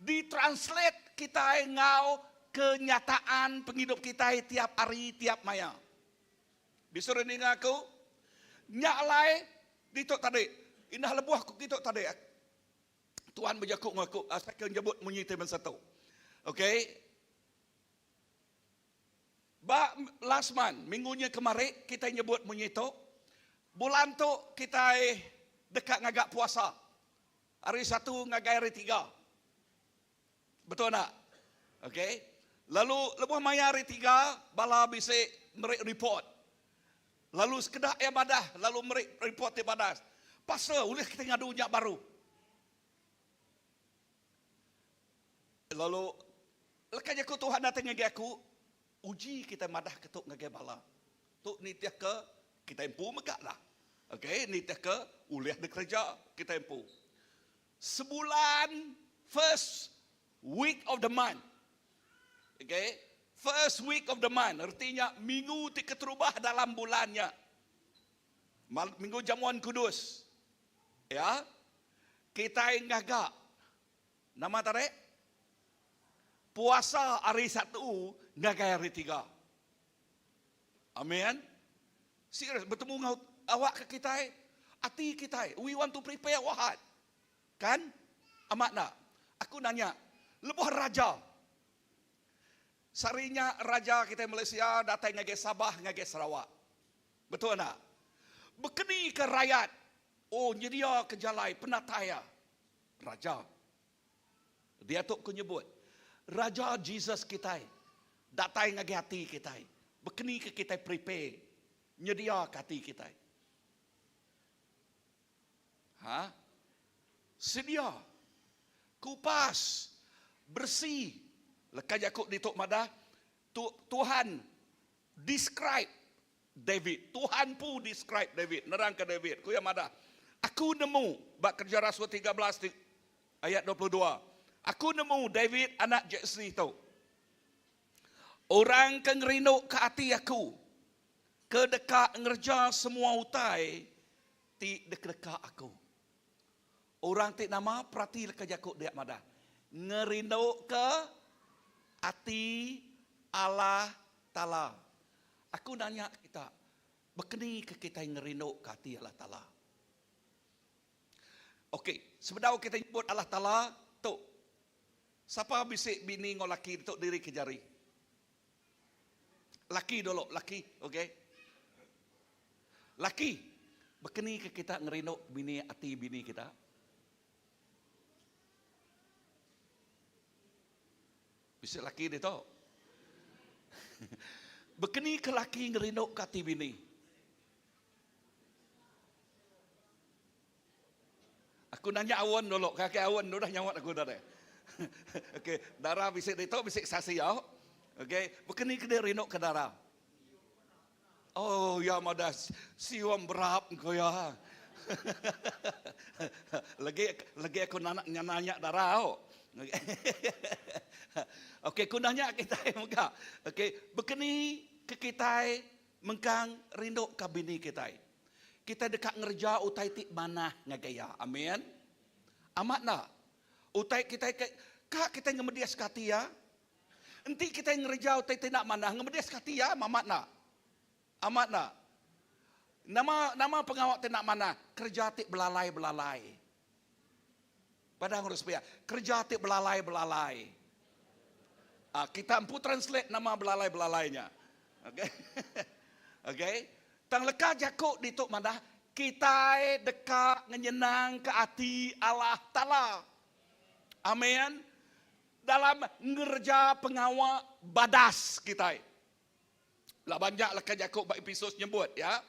ditranslate kitai enggau kenyataan pengidup kitai tiap hari tiap maya. Disuruh ninga aku. Nya alai ditu tadi. Indah lebuh aku kitu tadi. Tuhan bejaku enggau aku asai ke nyebut munyi ti bansa tu. Okey. Ba last month, minggu nya kemari kitai nyebut munyi tu. Bulan tu kitai deka ngaga puasa. Hari satu ngagai hari tiga. Betul enda? Okey. Lalu lebuh maya hari tiga, bala bisi meri report. Lalu sekeda iya madah lalu meri report ti badas. Pastor, ulih kita ngadu nya baru? Lalu leka jaku Tuhan datai ngagai aku, uji kita madah ke tu ngagai bala. Tu nitihka kita empu mega lah. Okey, nitihka ulih dikereja kita empu. Sebulan first week of the month. Okay. First week of the month. Erti nya minggu ti keterubah dalam bulan nya. Minggu Jamuan Kudus. Ya. Kitai ngaga nama tadi? Puasa hari Satu ngagai hari Tiga. Amen. Serius betemu enggau awak ke kitai, ati kitai. We want to prepare our heart. Kan? Amat enda? Aku nanya, lebuh raja sehari nya raja kitai Malaysia datai ngagai Sabah ngagai Sarawak. Betul enda? Bekeni ke rayat oh nyedia ke jalai penatai iya raja. Diatu ku nyebut, Raja Jesus kitai datai ngagai ati kitai. Bekeni ke kitai prepare nyediaka ati kitai? Ha? Sedia. Kupas. Beresi. Leka jaku ditu madah, tu Tuhan describe David. Tuhan empu describe David, nerangka David. Ku iya madah, Aku nemu, ba Kereja Rasul 13 ti ayat 22, Aku nemu David anak Jesse tu, orang ke ngerinduka ati aku, ke deka ngereja semua utai ti dikedeka aku. Orang ti nama perati leka jaku dia madah, ngerinduka ati Allah Taala. Aku nanya kita, bekeni ke kitai ngerinduka ati Allah Taala? Okey, sebedau kitai nyebut Allah Taala tu, sapa bisi bini enggau laki ditu diri ke jari? Laki dulu, laki, okey. Laki, bekeni ke kita ngerindu bini ati bini kita? Bisi laki ditu. Bekeni ke laki ngerindu ke ati bini. Aku nanya awan dulu, kaki awan udah nyawat aku dah deh. Okey, dara bisi ditu bisi saksi au. Okey, bekeni ke dia rindu ke dara. Oh ya madah sium berap ko ya. Legi legi aku nanya nanya dara au. Okey ku nanya kitai mega. Okey bekeni ke kitai mengkang rindu ka bini kitai. Kitai deka ngereja utai ti manah ngagai iya. Amin. Amat enda? Utai kitai ke ka kitai ngemedis ka ati iya. Enti kitai ngereja utai ti enda manah, ngemediska ati iya, amat enda? Amat enda? Nama nama pengawa ti enda manah? Kereja ti belalai-belalai. Padah ngurus pia. Kereja ti belalai-belalai. Ah, kita empu translate nama belalai-belalai nya. Okey. Okey. Tang leka jaku ditu madah kitai deka ngenyenangka ati Allah Taala. Amen. Dalam ngereja pengawa badas kitai. Laban nya leka jaku ba Epesus nyebut ya.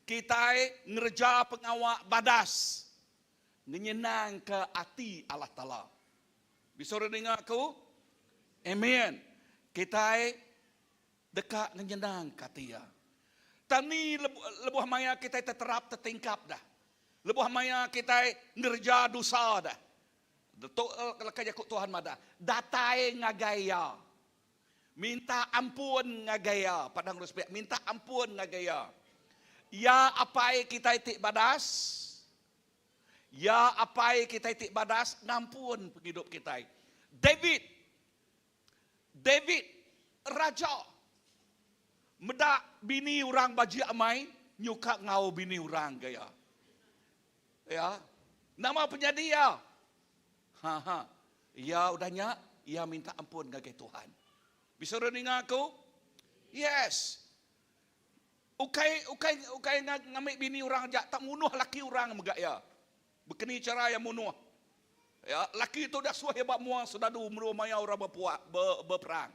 Kitai ngereja pengawa badas ngenyenangka ati Allah Taala. Bisi orang ninga aku? Amen. Kitai deka ngenyenangka ati iya. Tang ni lebuh maya kitai teterap tetingkap dah. Lebuh maya kitai ngereja dosa dah. Tu leka jaku Tuhan madah, datai ngagai iya. Minta ampun ngagai iya. Padang Rus Piak, minta ampun ngagai iya. Iya apai kitai ti badas. Iya apai kitai ti badas ngampun pengidup kitai. David David raja meda bini orang bajik amai nyuka enggau bini orang ga iya. Ya. Nama penyadi iya? Ha ha. Iya udah nya, iya minta ampun ngagai Tuhan. Bisi orang ninga aku? Yes. Ukai ukai ukai ngambi bini orang aja, tak munuh laki orang mega iya. Bekeni chara iya munuh. Ya, laki tu dah suah iya ba mua sedadu menua maya orang bepuak be, beperang.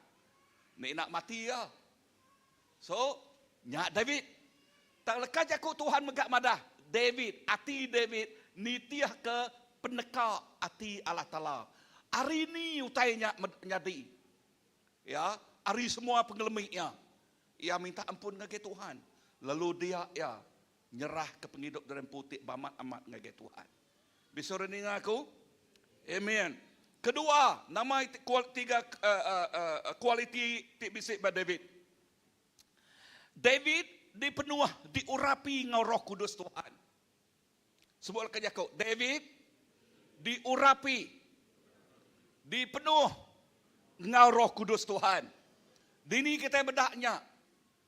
Ni nak mati iya. So, nya David. Tang leka jaku Tuhan mega madah, David, ati David nitihka peneka ati Allah Taala. Ari ni utai nya nyadi? Ya, ari semua pengelemi iya. Iya minta ampun ngagai Tuhan. Lalu dia iya nyerahka pengidup diri empu ti bamat-amat ngagai Tuhan. Bisi orang ninga aku? Amen. Kedua, nama tiga kualiti ti bisi ba David. David dipenuh, diurapi enggau Roh Kudus Tuhan. Sebut leka jaku, David diurapi, dipenuh enggau Roh Kudus Tuhan. Dini kitai meda nya?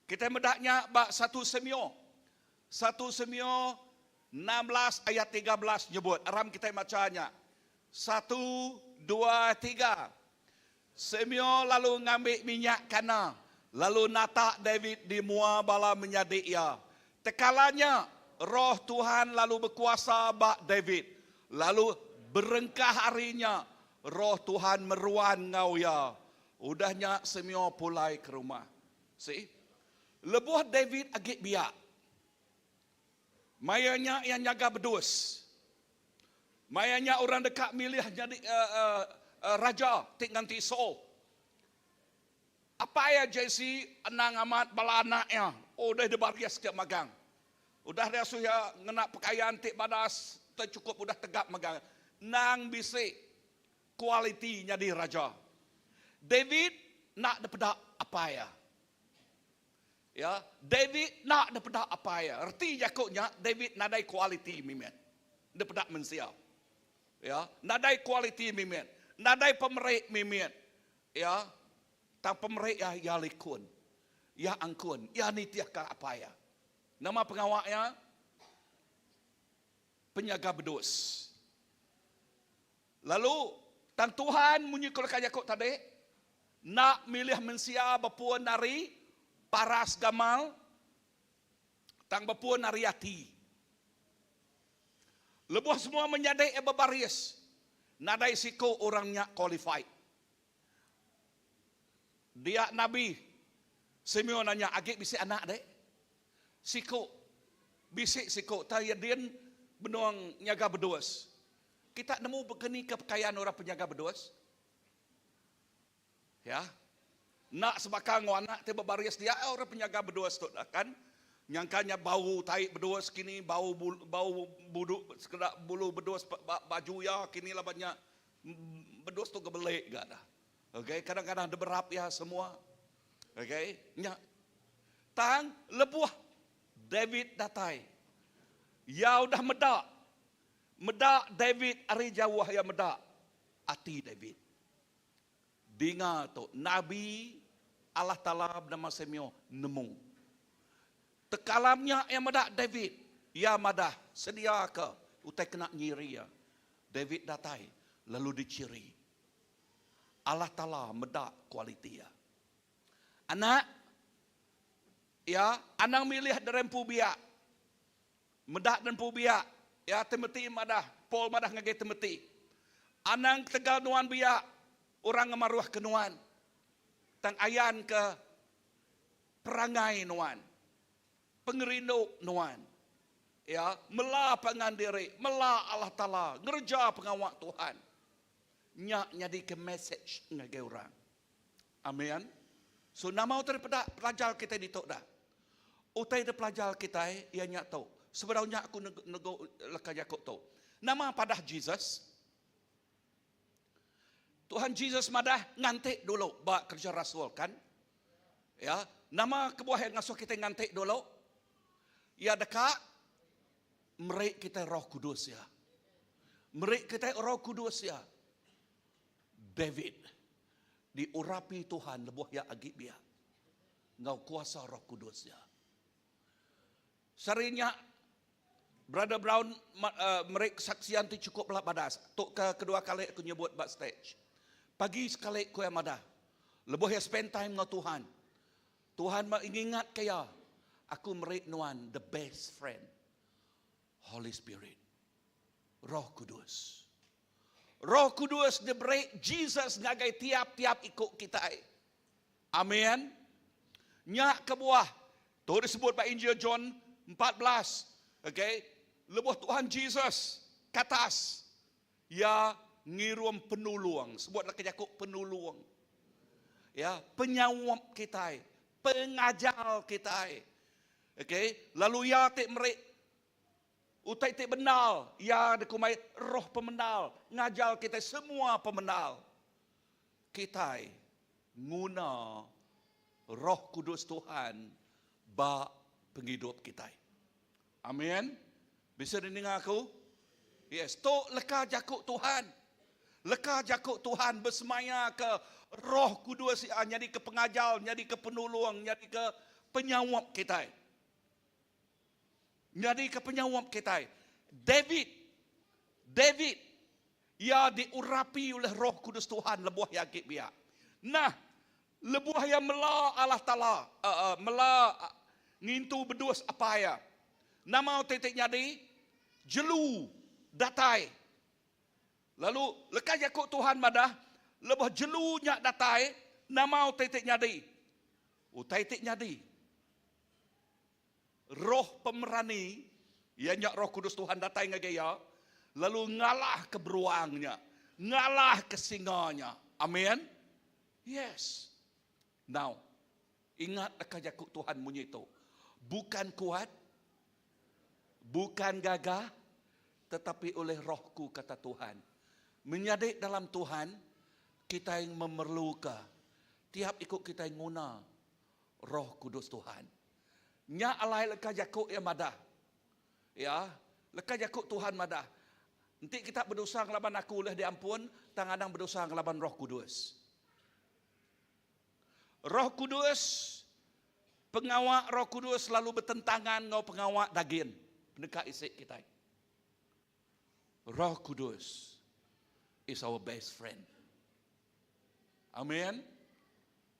Kitai meda nya ba satu Samuel. Satu Samuel 16 ayat 13 nyebut. Aram kitai macha nya. Satu, dua, tiga. Samuel lalu ngambi minyak kana, lalu natak David di mua bala menyadi iya. Tekala nya, Roh Tuhan lalu bekuasa ba David. Lalu berengkah ari nya, Roh Tuhan meruan enggau iya. Udah nya Samuel pulai ke rumah. See? Lebuh David agi biak, maya nya iya nyaga bedus. Maya nya orang deka milih nyadi raja ti nganti Saul. Apai iya Jesi endang amat bala anak iya udah dibaris ke magang. Udah diasuh iya ngena pekayan ti badas ti chukup udah tegap magang. Endang bisi kualiti nyadi raja. David enda dipeda apai iya. Ya, David enda dipeda apai iya. Reti jaku nya, David nadai kualiti mimit dipeda mensia. Ya, nadai kualiti mimit, nadai pemeri mimit. Ya, tang pemeri iya, iya likun. Iya angkun, iya nitihka apai iya. Nama pengawa iya? Penyaga bedus. Lalu, tang Tuhan munyi ku leka jaku tadi, enda milih mensia bepun ari paras gamal, tang bepun ari ati. Lebuh semua menyadi iya bebaris, nadai siku orang nya qualified. Dia nabi Simeon nanya, Agi bisi anak dek? Siku, bisi siku, tang iya din benung nyaga bedus. Kita nemu baka ni ke pekayan orang penyaga bedus? Ya. Enda sebaka enggau anak ti bebaris dia orang penyaga bedus tu dah kan. Nyangka nya bau tai bedus kini, bau bau budu sekeda bulu bedus ba baju iya kini laban nya bedus tu gebelik ga dah. Okey, kadang-kadang deberap iya semua. Okey, nya. Tang lebuh David datai, iya udah meda Meda David ari jauh iya meda ati David. Dinga tu, nabi Allah Taala benama Samuel nemu. Tekalam nya iya meda David. Iya madah, Sediaka utai kena nyiri iya. David datai lalu dichiri. Allah Taala meda kualiti iya. Anak iya anang milih derempu biak. Meda dempu biak iya Timoti madah, Paul madah ngagai Timoti, Anang ketegal nuan biak, orang ngemaruhka nuan, tang ayanka perangai nuan, pengerindu nuan. Iya mela pangan diri, mela Allah Taala, ngereja pengawa Tuhan. Nya nyadika mesej ngagai orang. Amen. So nama utai dipeda pelajar kitai ditu dah. Utai dipelajar kitai iya nya tu. Sebedau nya aku negu leka jaku tu. Nama padah Jesus? Tuhan Jesus madah nganti dulu ba kerja rasul kan? Ya, nama kebuah iya ngasuh kitai nganti dulu? Iya deka meri kitai Roh Kudus iya. Meri kitai Roh Kudus iya. David diurapi Tuhan lebuh iya agi biak enggau kuasa Roh Kudus iya. Sehari nya, Brother Brown meri kesaksian ti chukup bela badas. Tu ke kedua kali aku nyebut ba stage. Pagi sekali ku iya madah, lebuh iya spend time enggau Tuhan, Tuhan ngingatka iya, Aku meri nuan the best friend, Holy Spirit, Roh Kudus. Roh Kudus diberi Jesus ngagai tiap-tiap iku kitai. Amin. Nya kebuah tu disebut ba Injil John 14. Okay. Lebuh Tuhan Jesus katas, Iya ngirum penulung. Sebut leka jaku penulung. Ya, penyaup kitai, pengajar kitai. Okay. Lalu Iya ti meri Utai ti bendar, iya dikumbai Roh Pemendar, ngajar kitai semua pemendar. Kitai nguna Roh Kudus Tuhan ba pengidup kitai. Amin. Bisi dininga aku? Yes, tu leka jaku Tuhan. Leka jaku Tuhan besemaya ke Roh Kudus iya nyadika pengajar, nyadika penulung, nyadika penyaup kitai. Nyadika penyaup kitai. David, David, iya diurapi ulih Roh Kudus Tuhan lebuh iya agi biak. Nah, lebuh iya mela Allah Taala, uh, mela ngintu bedus apai iya. Nama utai ti nyadi? Jelu datai. Lalu leka jaku Tuhan madah, lebuh jelu nya datai, nama utai ti nyadi? Utai ti nyadi. Roh pemerani, iya nya Roh Kudus Tuhan datai ngagai iya, lalu ngalahka beruang nya, ngalahka singa nya. Amin. Yes. Now, ingat leka jaku Tuhan munyi tu. Bukan kuat, bukan gagah, tetapi oleh rohku kata Tuhan. Menyadi dalam Tuhan, kitai memerluka tiap iku kitai nguna Roh Kudus Tuhan. Nya alai leka jaku iya madah. Ya, leka jaku Tuhan madah, enti kita bedosa ngelaban aku ulih diampun, tang anang bedosa ngelaban Roh Kudus. Roh Kudus, pengawa Roh Kudus selalu betentangan enggau pengawa dagin, peneka isi kitai. Roh Kudus is our best friend. Amen.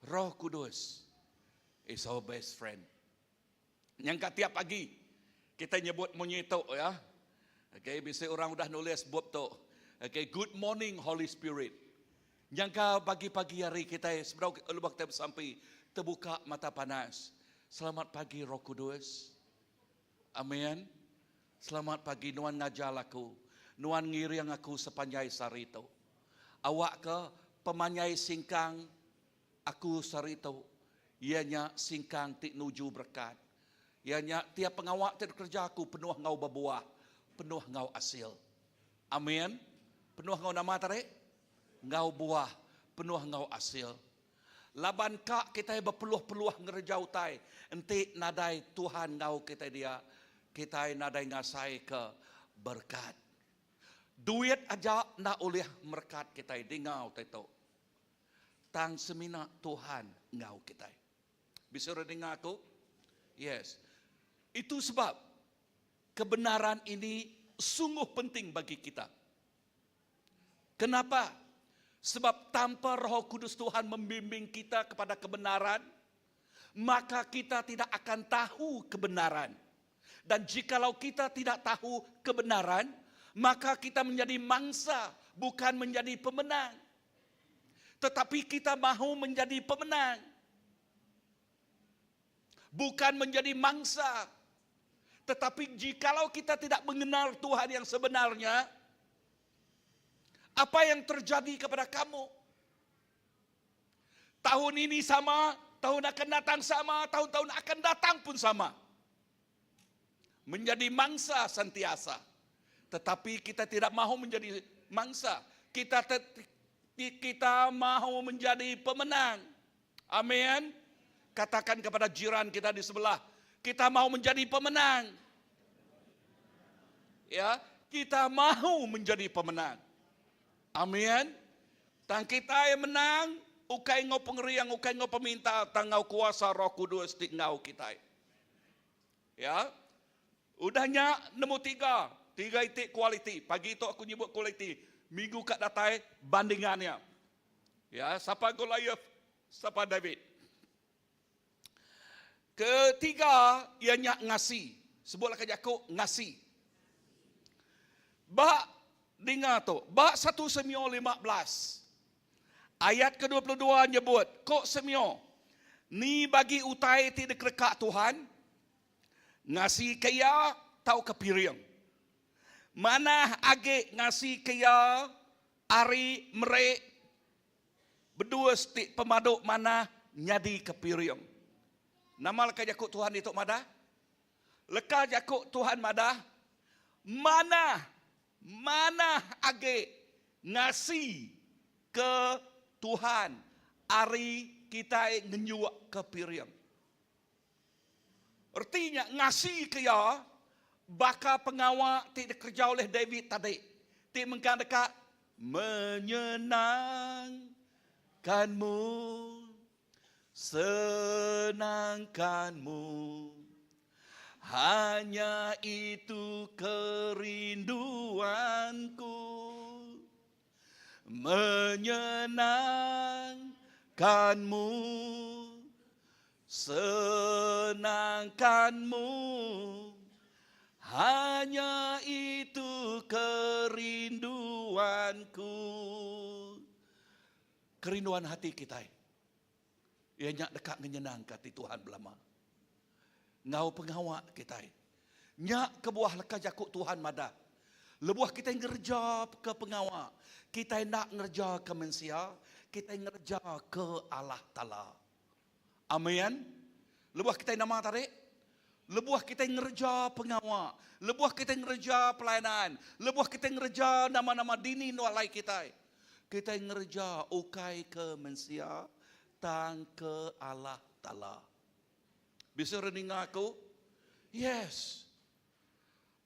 Roh Kudus is our best friend. Nyangka tiap pagi kita nyebut munyi tu ya. Okay, bisi orang udah nulis bup tu. Okay, good morning Holy Spirit. Nyangka pagi-pagi hari kita sebedau lebuh kita besampi terbuka mata panas. Selamat pagi Roh Kudus. Amen. Selamat pagi nuan ngajar aku. Nuan ngiring aku sepanjai sehari tu. Awakka pemanjai singkang aku sehari tu iya nya singkang ti nuju berekat. Iya nya tiap pengawa ti dikereja aku penuh enggau bebuah, penuh enggau asil. Amen. Penuh enggau nama tadi? Enggau buah, penuh enggau asil. Laban ka kitai bepeluh-peluh ngereja utai, enti nadai Tuhan enggau kitai dia, kitai nadai ngasaika berekat. Duit aja enda ulih merekat kitai dinga utai tu. Tang semina Tuhan enggau kitai. Bisi orang ninga aku? Yes. Itu sebab kebenaran ini sungguh penting bagi kita. Kenapa? Sebab tanpa Roh Kudus Tuhan membimbing kita kepada kebenaran, maka kita tidak akan tahu kebenaran. Dan jikalau kita tidak tahu kebenaran, maka kita menjadi mangsa, bukan menjadi pemenang. Tetapi kita mahu menjadi pemenang. Bukan menjadi mangsa. Tetapi jikalau kita tidak mengenal Tuhan yang sebenarnya, apa yang terjadi kepada kamu? Tahun ini sama, tahun akan datang sama, tahun-tahun akan datang pun sama. Menjadi mangsa sentiasa. Tetapi kita tidak mahu menjadi mangsa. Kita kita mahu menjadi pemenang. Amin. Katakan kepada jiran kita di sebelah, kita mahu menjadi pemenang. Ya, kita mahu menjadi pemenang. Amin. Tang kita yang menang, ukai ngau pengeriang, ukai ngau peminta, tang ngau kuasa Roh Kudus ti ngau kita. Ya. Udahnya nemu tiga, tiga itik kualiti. Pagi itu aku nyebut kualiti. Minggu kat datai bandingannya. Ya, siapa Goliath, siapa David. Ketiga, ianya ngasi. Sebutlah ke Jakub, ngasi. Bak dengar tu, bak 1 Samuel 15. Ayat ke-22 nyebut, kok Samuel, ni bagi utai ti dikerekak Tuhan, ngasi ke iya tau ke piring. Manah agi ngasi ke iya ari meri bedus ti pemadu manah nyadi ke piring. Nama leka jaku Tuhan ditu madah? Leka jaku Tuhan madah, manah, manah agi ngasi ke Tuhan ari kitai ngenyuk ke piring. Reti nya ngasi ke iya baka pengawa ti dikereja ulih David tadi ti mengkang deka menyenangkanmu. Senangkanmu Hanya itu kerinduanku Menyenangkanmu Senangkanmu Hanya itu kerinduanku Kerinduan hati kitai. Iya nya deka ngenyenangka ati Tuhan belama. Enggau pengawa kitai. Nya kebuah leka jaku Tuhan madah, lebuh kitai ngereja ke pengawa, kitai enda ngereja ke mensia, kitai ngereja ke Allah Taala. Amen. Lebuh kitai nama tadi? Lebuh kitai ngereja pengawa, lebuh kitai ngereja pelayanan, lebuh kitai ngereja nama-nama dini endur alai kitai, Kitai ngereja ukai ke mensia tang ke Allah Taala. Bisi orang ninga aku? Yes.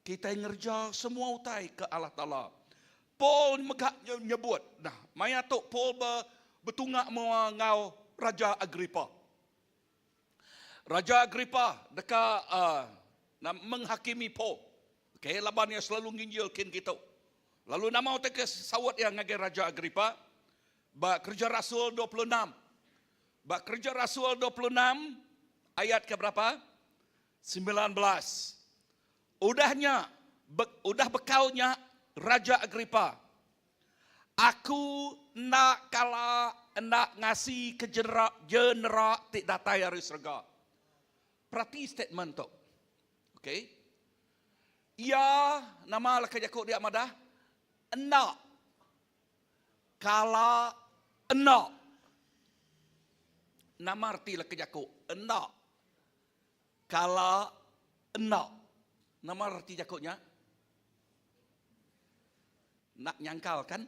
Kitai ngereja semua utai ke Allah Taala. Paul mega nyebut, nah, maya tu Paul be, betunga mua enggau Raja Agripa. Raja Agripa deka uh, menghakimi Paul. Okay, laban iya selalu nginjil kin kitu. Lalu nama utai ke saut iya ngagai Raja Agripa? Ba Kereja Rasul 26. Ba Kereja Rasul 26 ayat ke berapa? 19. Udah nya, be, udah bekau nya Raja Agripa. Aku enda kala enda ngasi ke genera, genera ti datai ari serega. Perati statement tu. Okey. Iya nama leka jaku dia madah enda kala enda. Nama reti leka jaku enda kala enda. Nama reti jaku nya? Nak nyangkal kan?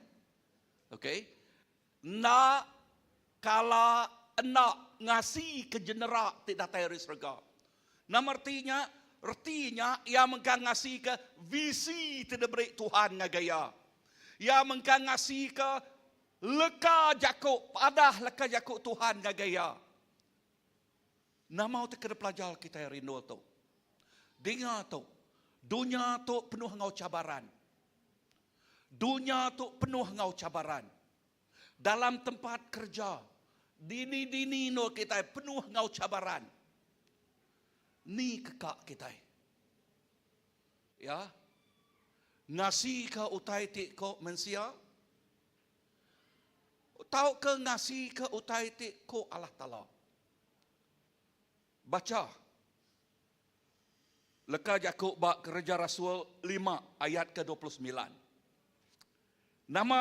Okey. Enda kala enda ngasi ke genera ti datai ari serega. Nama reti nya? Reti nya iya mengkang ngasi ke visi ti diberi Tuhan ngagai iya. Iya mengkang ngasi ke leka jaku, padah leka jaku Tuhan ngagai iya. Nama utai ke dipelajar kitai ari endur tu? Dinga tu, dunya tu penuh enggau cabaran. Dunya tu penuh enggau cabaran. Dalam tempat kerja, dini-dini endur kitai penuh enggau cabaran. Ni keka kitai. Ya. Ngasika utai ti ko mensia tauka ngasika utai ti ko Allah Taala. Bacha leka jaku ba Kereja Rasul lima ayat ke 29. Nama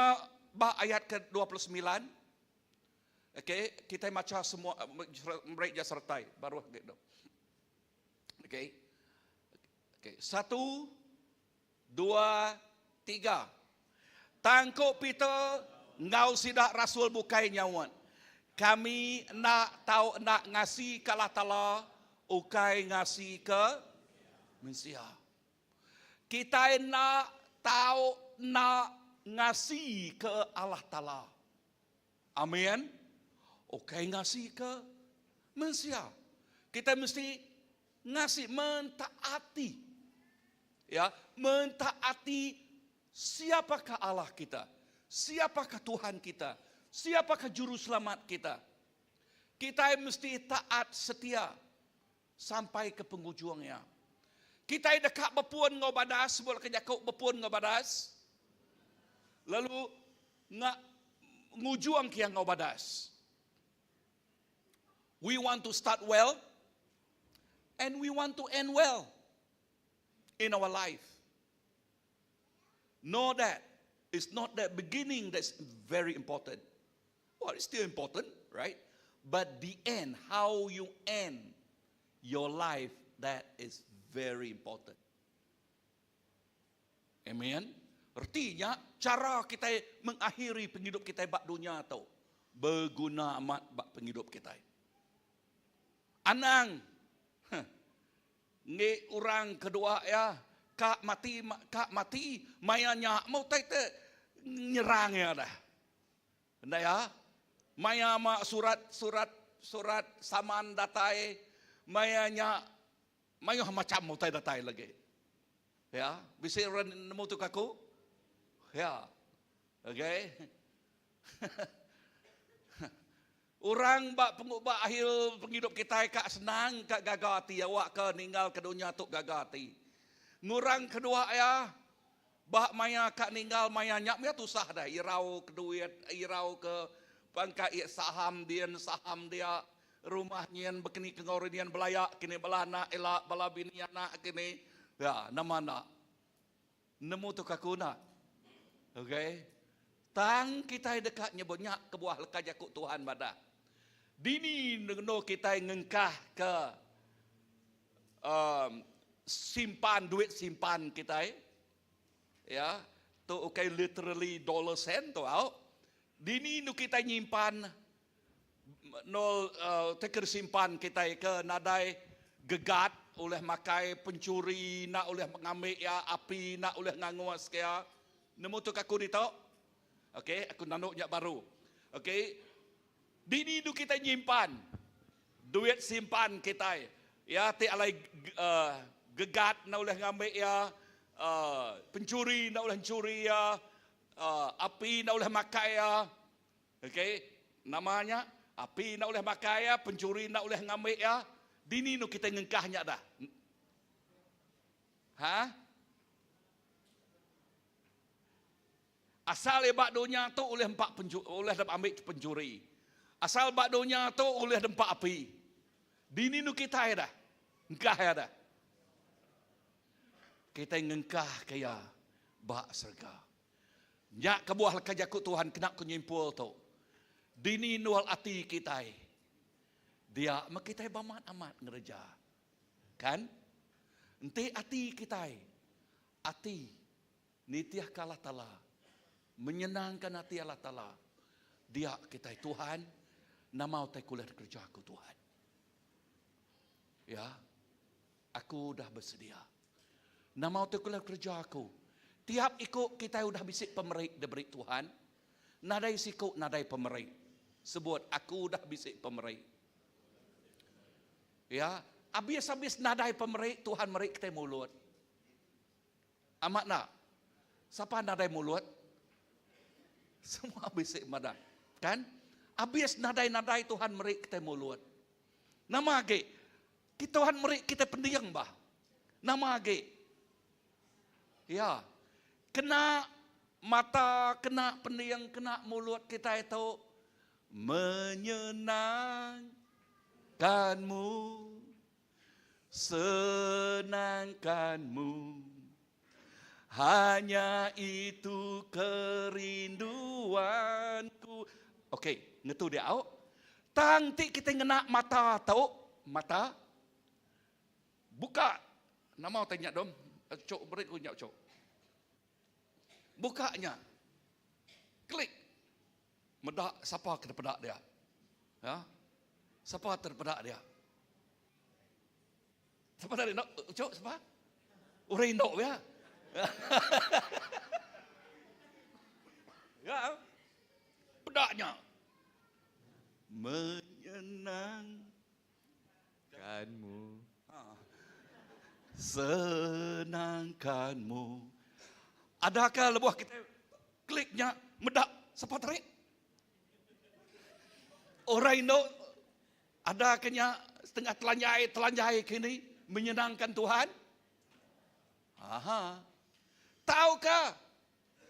ba ayat ke 29? Okey, kitai macha semua meri ja sertai baruh agi tu. Okey. Okey, satu, dua, tiga. Tang ku Peter enggau sida rasul bukai nyaut, Kami enda tau enda ngasika Allah Taala ukai ngasika mensia. Kitai enda tau enda ngasika Allah Taala. Amin. Ukai ngasika mensia. Kitai mesti ngasi mentaati. Ya, mentaati siapakah Allah kita? Siapakah Tuhan kita? Siapakah juru selamat kita? Kitai mesti taat setia sampai ke pengujung iya. Kitai deka bepun enggau badas, sebut ke jaku bepun enggau badas. Lalu nga ngujung ke iya enggau badas. We want to start well and we want to end well in our life. Know that it's not that beginning that's very important. Well, it's still important, right? But the end, how you end your life, that is very important. Amen. Reti nya, cara kitai mengakhiri pengidup kitai ba dunya tu beguna amat ba pengidup kitai. Anang huh, ngi orang kedua iya ka mati ka mati maya nya meh utai te nyerang iya dah. Enda iya? Maya ma surat surat surat saman datai maya nya mayuh macham utai datai lagi. Ya, bisi orang nemu tu aku? Ya. Okey. Orang ba ba akhir pengidup kitai ka senang ka gaga ati awak ke ninggal ke dunya tu gaga ati. Ngurang kedua iya Ba maya ka ninggal maya nya mega tusah deh irau ke duit, irau ke pangka iya saham din saham dia, rumah nyin bekeni ke enggau rinian belaya kini bala anak ila bala bini anak kini. Ya nama enda nemu tu ka aku enda. Okay. Tang kitai deka nyebut nya kebuah leka jaku Tuhan madah. Dini ngendu kitai ngengkah ke um, simpan duit simpan kitai ya tu ukai literally dollar cent tu au dini nu kitai nyimpan nol uh, teker simpan kitai ke nadai gegat oleh makai pencuri nak oleh mengambil ya api nak oleh ngangus ke ya nemu tu aku ditu okey aku nanduk nya baru okey Dini du kitai nyimpan duit simpan kitai iya ti alai gegat enda ulih ngambi iya, penchuri enda ulih enchuri iya, api enda ulih makai iya. Okey, nama nya api enda ulih makai iya, penchuri enda ulih ngambi iya. Dini nu kitai ngengkah nya dah. Ha? Asal iya ba dunya tu ulih empa pencu ulih dep ambi pencuri. Asal ba dunya tu ulih dempa api. Dini nu kitai dah. Engkah iya dah. Kitai ngengkah ke iya ba serega. Nya kebuah leka jaku Tuhan kena ku nyimpul tu. Dini nual ati kitai. Dia meh kitai bamat amat ngereja. Kan? Enti ati kitai ati Nitihka Allah Taala, menyenangka ati Allah Taala, dia kitai Tuhan, nama utai ke ulih dikereja aku Tuhan. Ya, aku udah bersedia. Nama utai ke ulih dikereja aku. Tiap iku kitai udah bisi pemeri diberi Tuhan. Nadai siku nadai pemeri. Sebut aku udah bisi pemeri. Ya. Abis-abis nadai pemeri Tuhan meri kitai mulut. Amat enda? Sapa nadai mulut? Semua bisi madah. Kan? Abis nadai-nadai Tuhan meri kitai mulut. Nama agi? Tuhan meri kitai pending bah. Nama agi? Ya. Kena mata, kena pending, kena mulut kitai tu menyenangkanmu, senangkanmu. Hanya itu kerinduanku. Okey, ngetu dia au. Tang ti kitai ngena mata tu, mata Buka nama utai nya dom. Cok beri ku nya cok. Buka nya. Klik. Meda sapa ke peda dia. Ya. Sapa terpeda dia. Sapa tadi nak cok sapa? Orang induk ya. ya. Peda nya. Menyenang Kanmu. Senangkanmu. Adakah lebuh kita kliknya meda sapa tarik? Orang indu ada kenya setengah telanjai telanjai kini menyenangkan Tuhan? Aha. Tahukah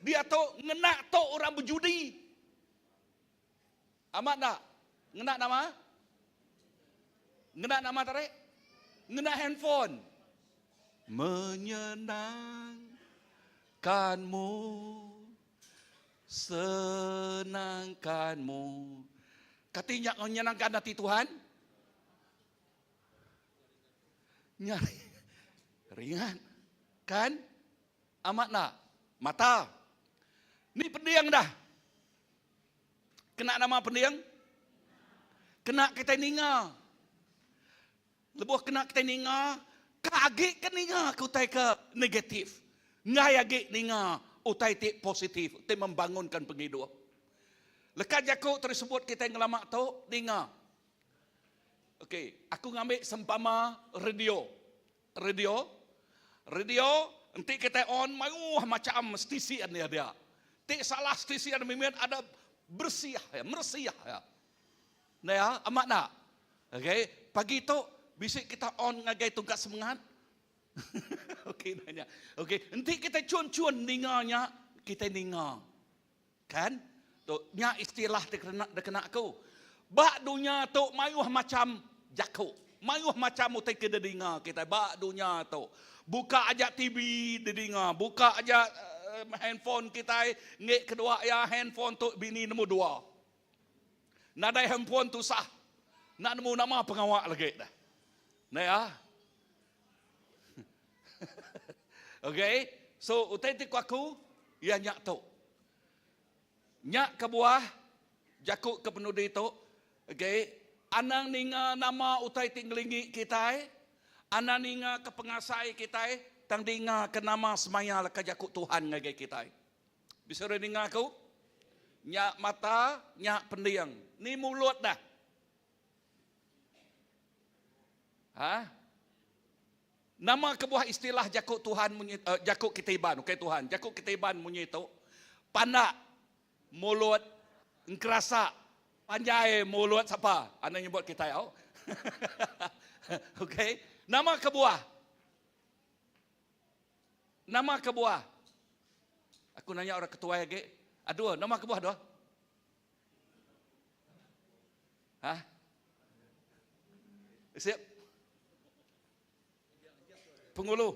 dia tu ngena tu orang berjudi? Amat enda? Ngena nama? Ngena nama tarik? Ngena handphone. Menyenangkanmu, senangkanmu. Kati nya menyenangkan ati Tuhan? Nya ringan. Kan? Amat enda? Mata. Ni pending dah. Kena nama pending? Kena kitai ninga. Lebuh kena kitai ninga, ka agi ke ninga ke utai ke negatif. Enggai agi ninga utai ti positif, ti membangunkan pengidup. Leka jaku tersebut kitai ngelama tu ninga. Okey, aku ngambi sempama radio. Radio, radio enti kitai on mayuh macham stesen iya dia. Ti salah stesen mimit ada bersih iya, meresih iya. Enda iya? Amat enda? Okey, pagi tu bisi kita on ngagai tungkat semengat. Okey nanya. Okey, enti kitai chun-chun ninga nya, kitai ninga. Kan? Tu nya istilah ti kena dikena aku. Ba dunya tu mayuh macham jaku. Mayuh macham utai ke didinga kitai ba dunya tu. Buka aja TV didinga, buka aja handphone kitai ngi kedua iya handphone tu bini nemu dua. Nadai handphone tusah enda nemu nama pengawa lagi dah. Neh ah. Okey, so utai ti ku aku iya nya tu. Nya kebuah jaku ke penudi tu, okey, anang ninga nama utai ti ngelingi kitai, anang ninga ke pengasai kitai, tang dinga ke nama semaya leka jaku Tuhan ngagai kitai. Bisi orang ninga aku? Nya mata, nya pending. Ni mulut dah. Ha? Nama kebuah istilah jaku Tuhan munyi uh, jaku kita Iban, okey Tuhan, jaku kita Iban munyi tu. Pandak mulut engkerasa, panjai mulut sapa? Anda nyebut kita au. Okey, nama kebuah? Nama kebuah? Aku nanya orang ketuai agi. Aduh, nama kebuah doh? Ha? Siap. Pengulu.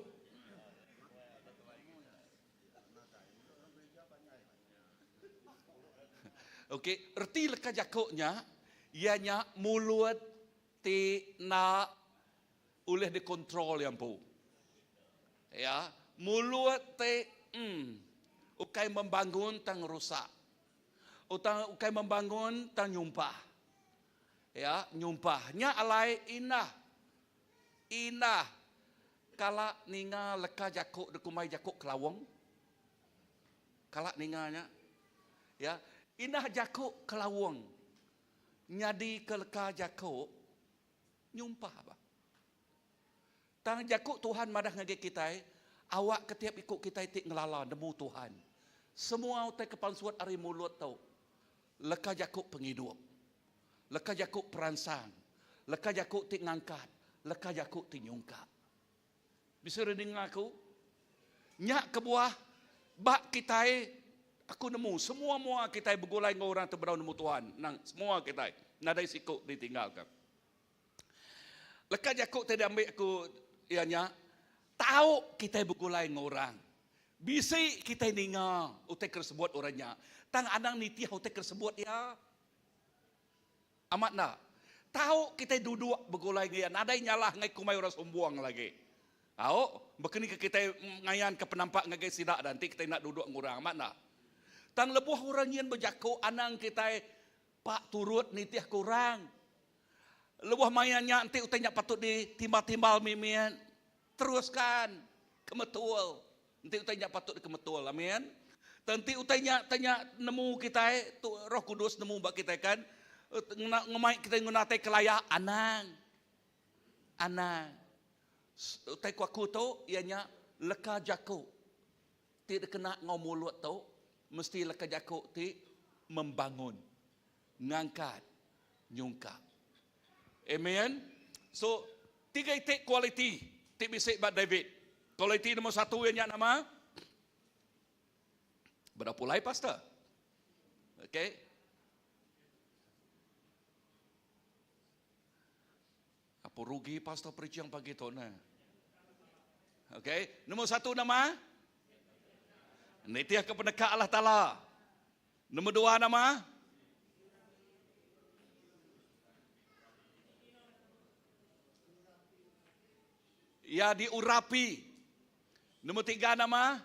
Okey, erti leka jaku nya iya nya mulut ti enda ulih dikontrol iya empu. Ya, mulut ti mm, ukai membangun tang ngerusak. Utang ukai membangun tang nyumpah. Ya, nyumpah. Nya alai indah. Indah kala ninga leka jaku dikumbai jaku kelawong. Kala ninga nya. Ya, indah jaku kelawong nyadi ke leka jaku nyumpah ba. Tang jaku Tuhan madah ngagai kitai, awakka tiap iku kitai ti ngelala nemu Tuhan. Semua utai ke pansut ari mulut tu, leka jaku pengidup, leka jaku peransang, leka jaku ti ngangkat, leka jaku ti nyungkak. Bisi orang ninga aku? Nya kebuah ba kitai aku nemu semua mua kitai begulai enggau orang ti bedau nemu Tuhan. Nang semua kitai nadai siku ditinggalka. Leka jaku ti diambi aku iya nya, tau kitai begulai enggau orang. Bisi kitai ninga utai ke disebut orang nya, tang anang nitih utai ke disebut iya. Amat enda? Tau kitai duduk begulai enggau iya, nadai nyalah ngagai kumbai orang sumbung lagi. Au, baka ni ke kitai ngayanka penampak ngagai sida da enti kitai enda duduk enggau orang, amat enda? Tang lebuh orang nyin bejaku anang kitai pak turut nitihka orang. Lebuh maya nya enti utai nya patut ditimbal-timbal mimit, teruskan kemetul. Enti utai nya patut dikemetul. Amin. Tang enti utai nya tanya nemu kitai, tu Roh Kudus nemu ba kitai kan, ngena ngemai kitai nguna tai kelaya anang. Anang. Utai ku aku tu iya nya leka jaku ti dikena enggau mulut tu mesti leka jaku ti membangun. Ngangkat nyungkak. Amen. So, tiga iti kualiti ti bisi ba David. Kualiti nombor satu iya nya nama? Beda pulai pastor. Okay. Apa rugi pastor preaching pagi tu ne? Okay. Nombor satu nama? Nitih ke peneka Allah Ta'ala. Nombor dua nama? Ia diurapi. Nombor tiga nama?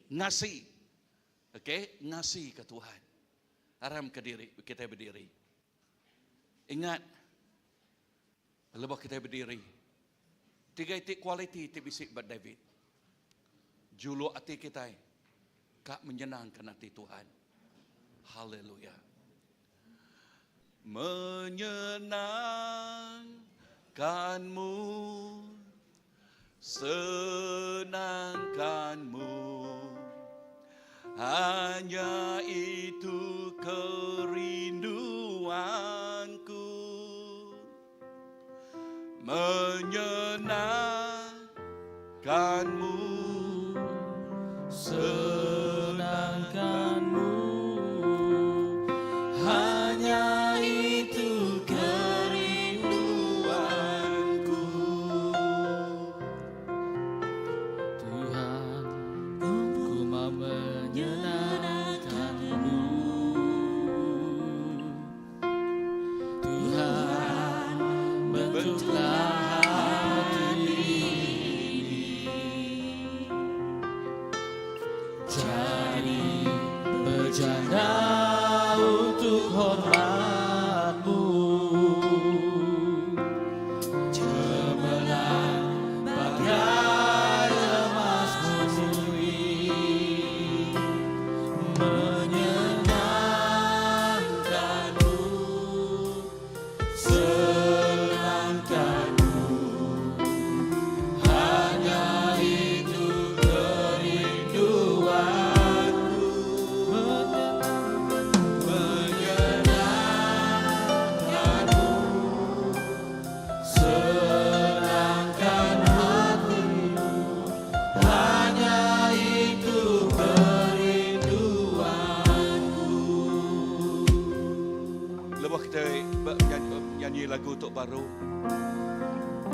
Ngasi. Okey, ngasi ke Tuhan. Aram ke diri, kita berdiri. Ingat, lebuh kita berdiri, tiga iti kualiti ti bisi ba David. Juluk ati kitai ka menyenangkan ati Tuhan. Haleluya. Menyenangkanmu, senangkanmu, hanya itu kerinduanku. Menyenangkanmu, senangkanmu, hanya itu kerinduanku. Tuhan, ku mau menyenangkanmu. Tuhan, bentuklah hati ini jadi bejana untuk hormatmu, cemerlang bagai emas murni. Menyenangkanmu, senangkanmu, hanya itu kerinduanku. Menyenangkanmu, senangkan hatimu, hanya itu kerinduanku. Lebuh kita nyanyi lagu tu baru,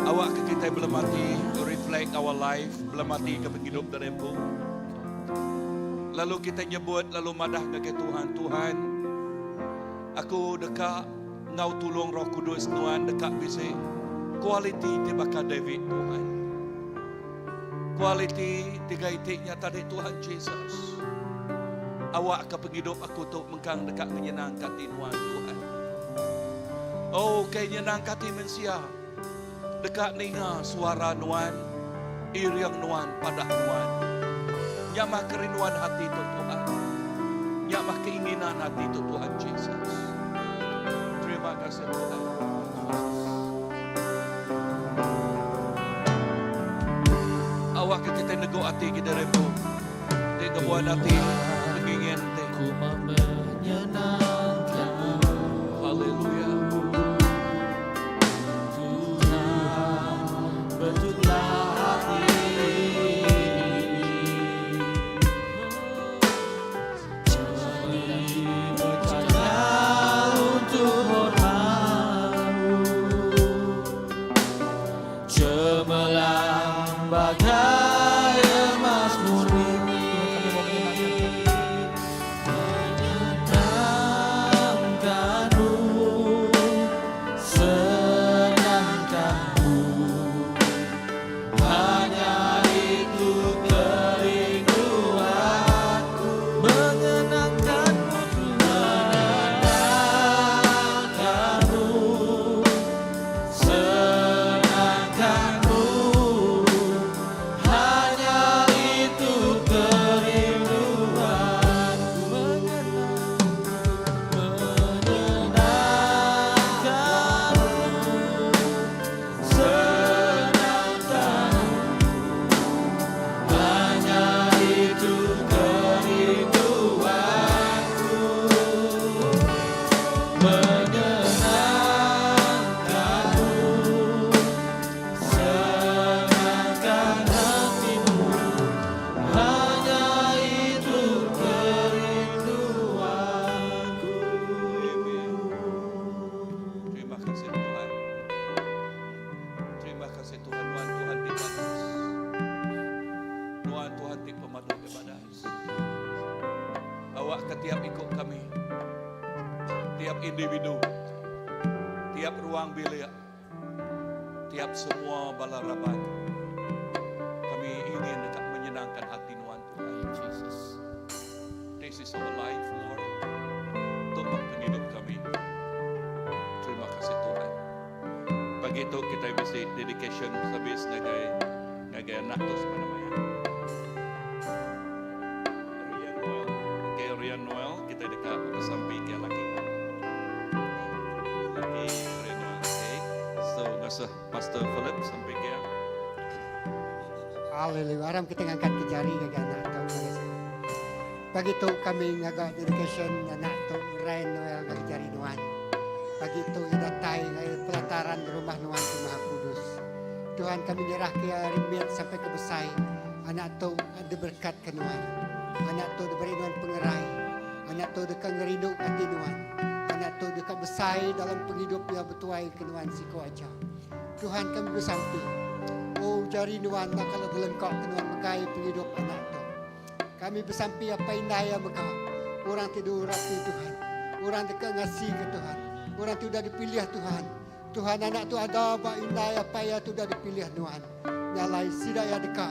awak ke kita belemati reflect our life, belemati ke penghidup dari empu. Lalu kita nyebut, lalu madah ngagai Tuhan, Tuhan, aku deka ngau tulung Roh Kudus Tuhan deka bisi kualiti ti baka David Tuhan. Kualiti tiga itiknya tadi Tuhan Jesus. Awak ke penghidup aku tu mengkang deka menyenangkan hati Tuhan Tuhan. Oh, ke nyenang hati mensia. Deka ninga suara Nuan, iring Nuan, padah Nuan. Nya mah kerinduan hati tu Tuhan. Nya mah keinginan hati tu Tuhan Jesus. Terima kasih Tuhan. Pengerindu ati ke diri empu. Ti ngembuan ati pengingin ti. Ku mau menyenangkanmu. Haleluya. Tuhan, betullah hati ini. Jadi bercahaya untuk hormatmu. Cemerlang bagai emas murni. Kami mau menyenangkan Menyenangkanmu, senangkanmu, hanya itu kerinduanku. Menyenangkanmu Tuhan, menyenangkanmu, senangkanmu, hanya itu kerinduanku. Menyenangkanmu, senangkanmu, hanya itu kerinduanku. Menyenangkanmu, senangkan hatimu, hanya itu kerinduanku. Amen. Terima kasih Tuhan. Terima kasih Tuhan. Nuan Tuhan ti badas. Nuan Tuhan ti pemadu badas. Awak ke tiap ikut kami. Tiap individu. Tiap ruang bilik. Tiap semua bala raban. Kami ingin dekat menyenangkan hati Nuan Tuhan. Jesus. This is our life, Lord. Untuk penghidup kami. Terima kasih Tuhan. Pagi itu kita bisa dedication service ngagai ngagai anak tu siapa namanya? Rian Noel. Okay, Rian Noel kita dekat besampi ke laki. Laki Rian Noel. Okay. So ngasuh Pastor Philip sampai ke. Haleluya. Aram kita ngangkat ke jari ngagai anak tu. Pagi tu kami ngaga dedication anak tu Ryan Noel ngagai jari Nuan. Pagi tu ia datai ngagai pelataran rumah Nuan tu Maha Kudus. Tuhan kami nyerah ke rimit sampai ke besai. Anak tu ada berkat ke Nuan. Anak tu diberi Nuan pengerai. Anak tu dekat ngerindu hati Nuan. Anak tu dekat besai dalam penghidup yang bertuai ke Nuan siko aja. Tuhan kami bersampi. Oh jari Nuan nak kalau berlengkap ke Nuan megai penghidup anak tu. Kami bersampi apa indah yang mega. Orang tidur rapi Tuhan. Orang dekat ngasih ke Tuhan. Orang tu dah dipilih Tuhan. Tuhan anak tu ada ba indah apa ya tu dah dipilih Tuhan. Nyalai sida ya dekat.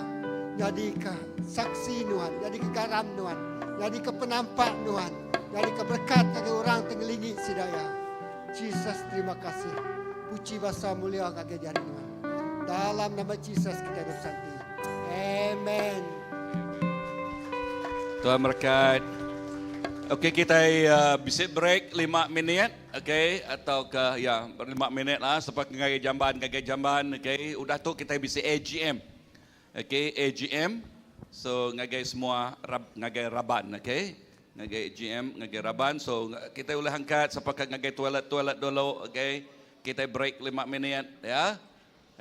Jadi ke saksi Tuhan, jadi ke garam Tuhan, jadi ke penampak Tuhan, jadi ke berkat bagi orang tenggelingi sida ya. Jesus terima kasih. Puji basa mulia ngagai jari Tuhan. Dalam nama Jesus kita bersanti. Amen. Tuhan berkat. Okey kita bisik break 5 minit, okey atau ke ya 5 minit lah sebab ngagai jamban ngagai jamban, okey. Udah tu kita bisik AGM. Okey, AGM. So ngagai semua rab, ngagai raban, okey. Ngagai AGM, ngagai raban. So kita boleh angkat sampai ke ngagai toilet toilet dulu, okey. Kita break 5 minit ya.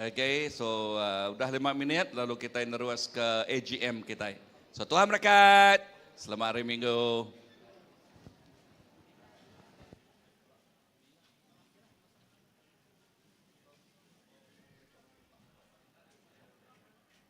Okey, so udah 5 minit lalu kita nerus ke AGM kita. So Tuhan berkat. Selamat hari Minggu.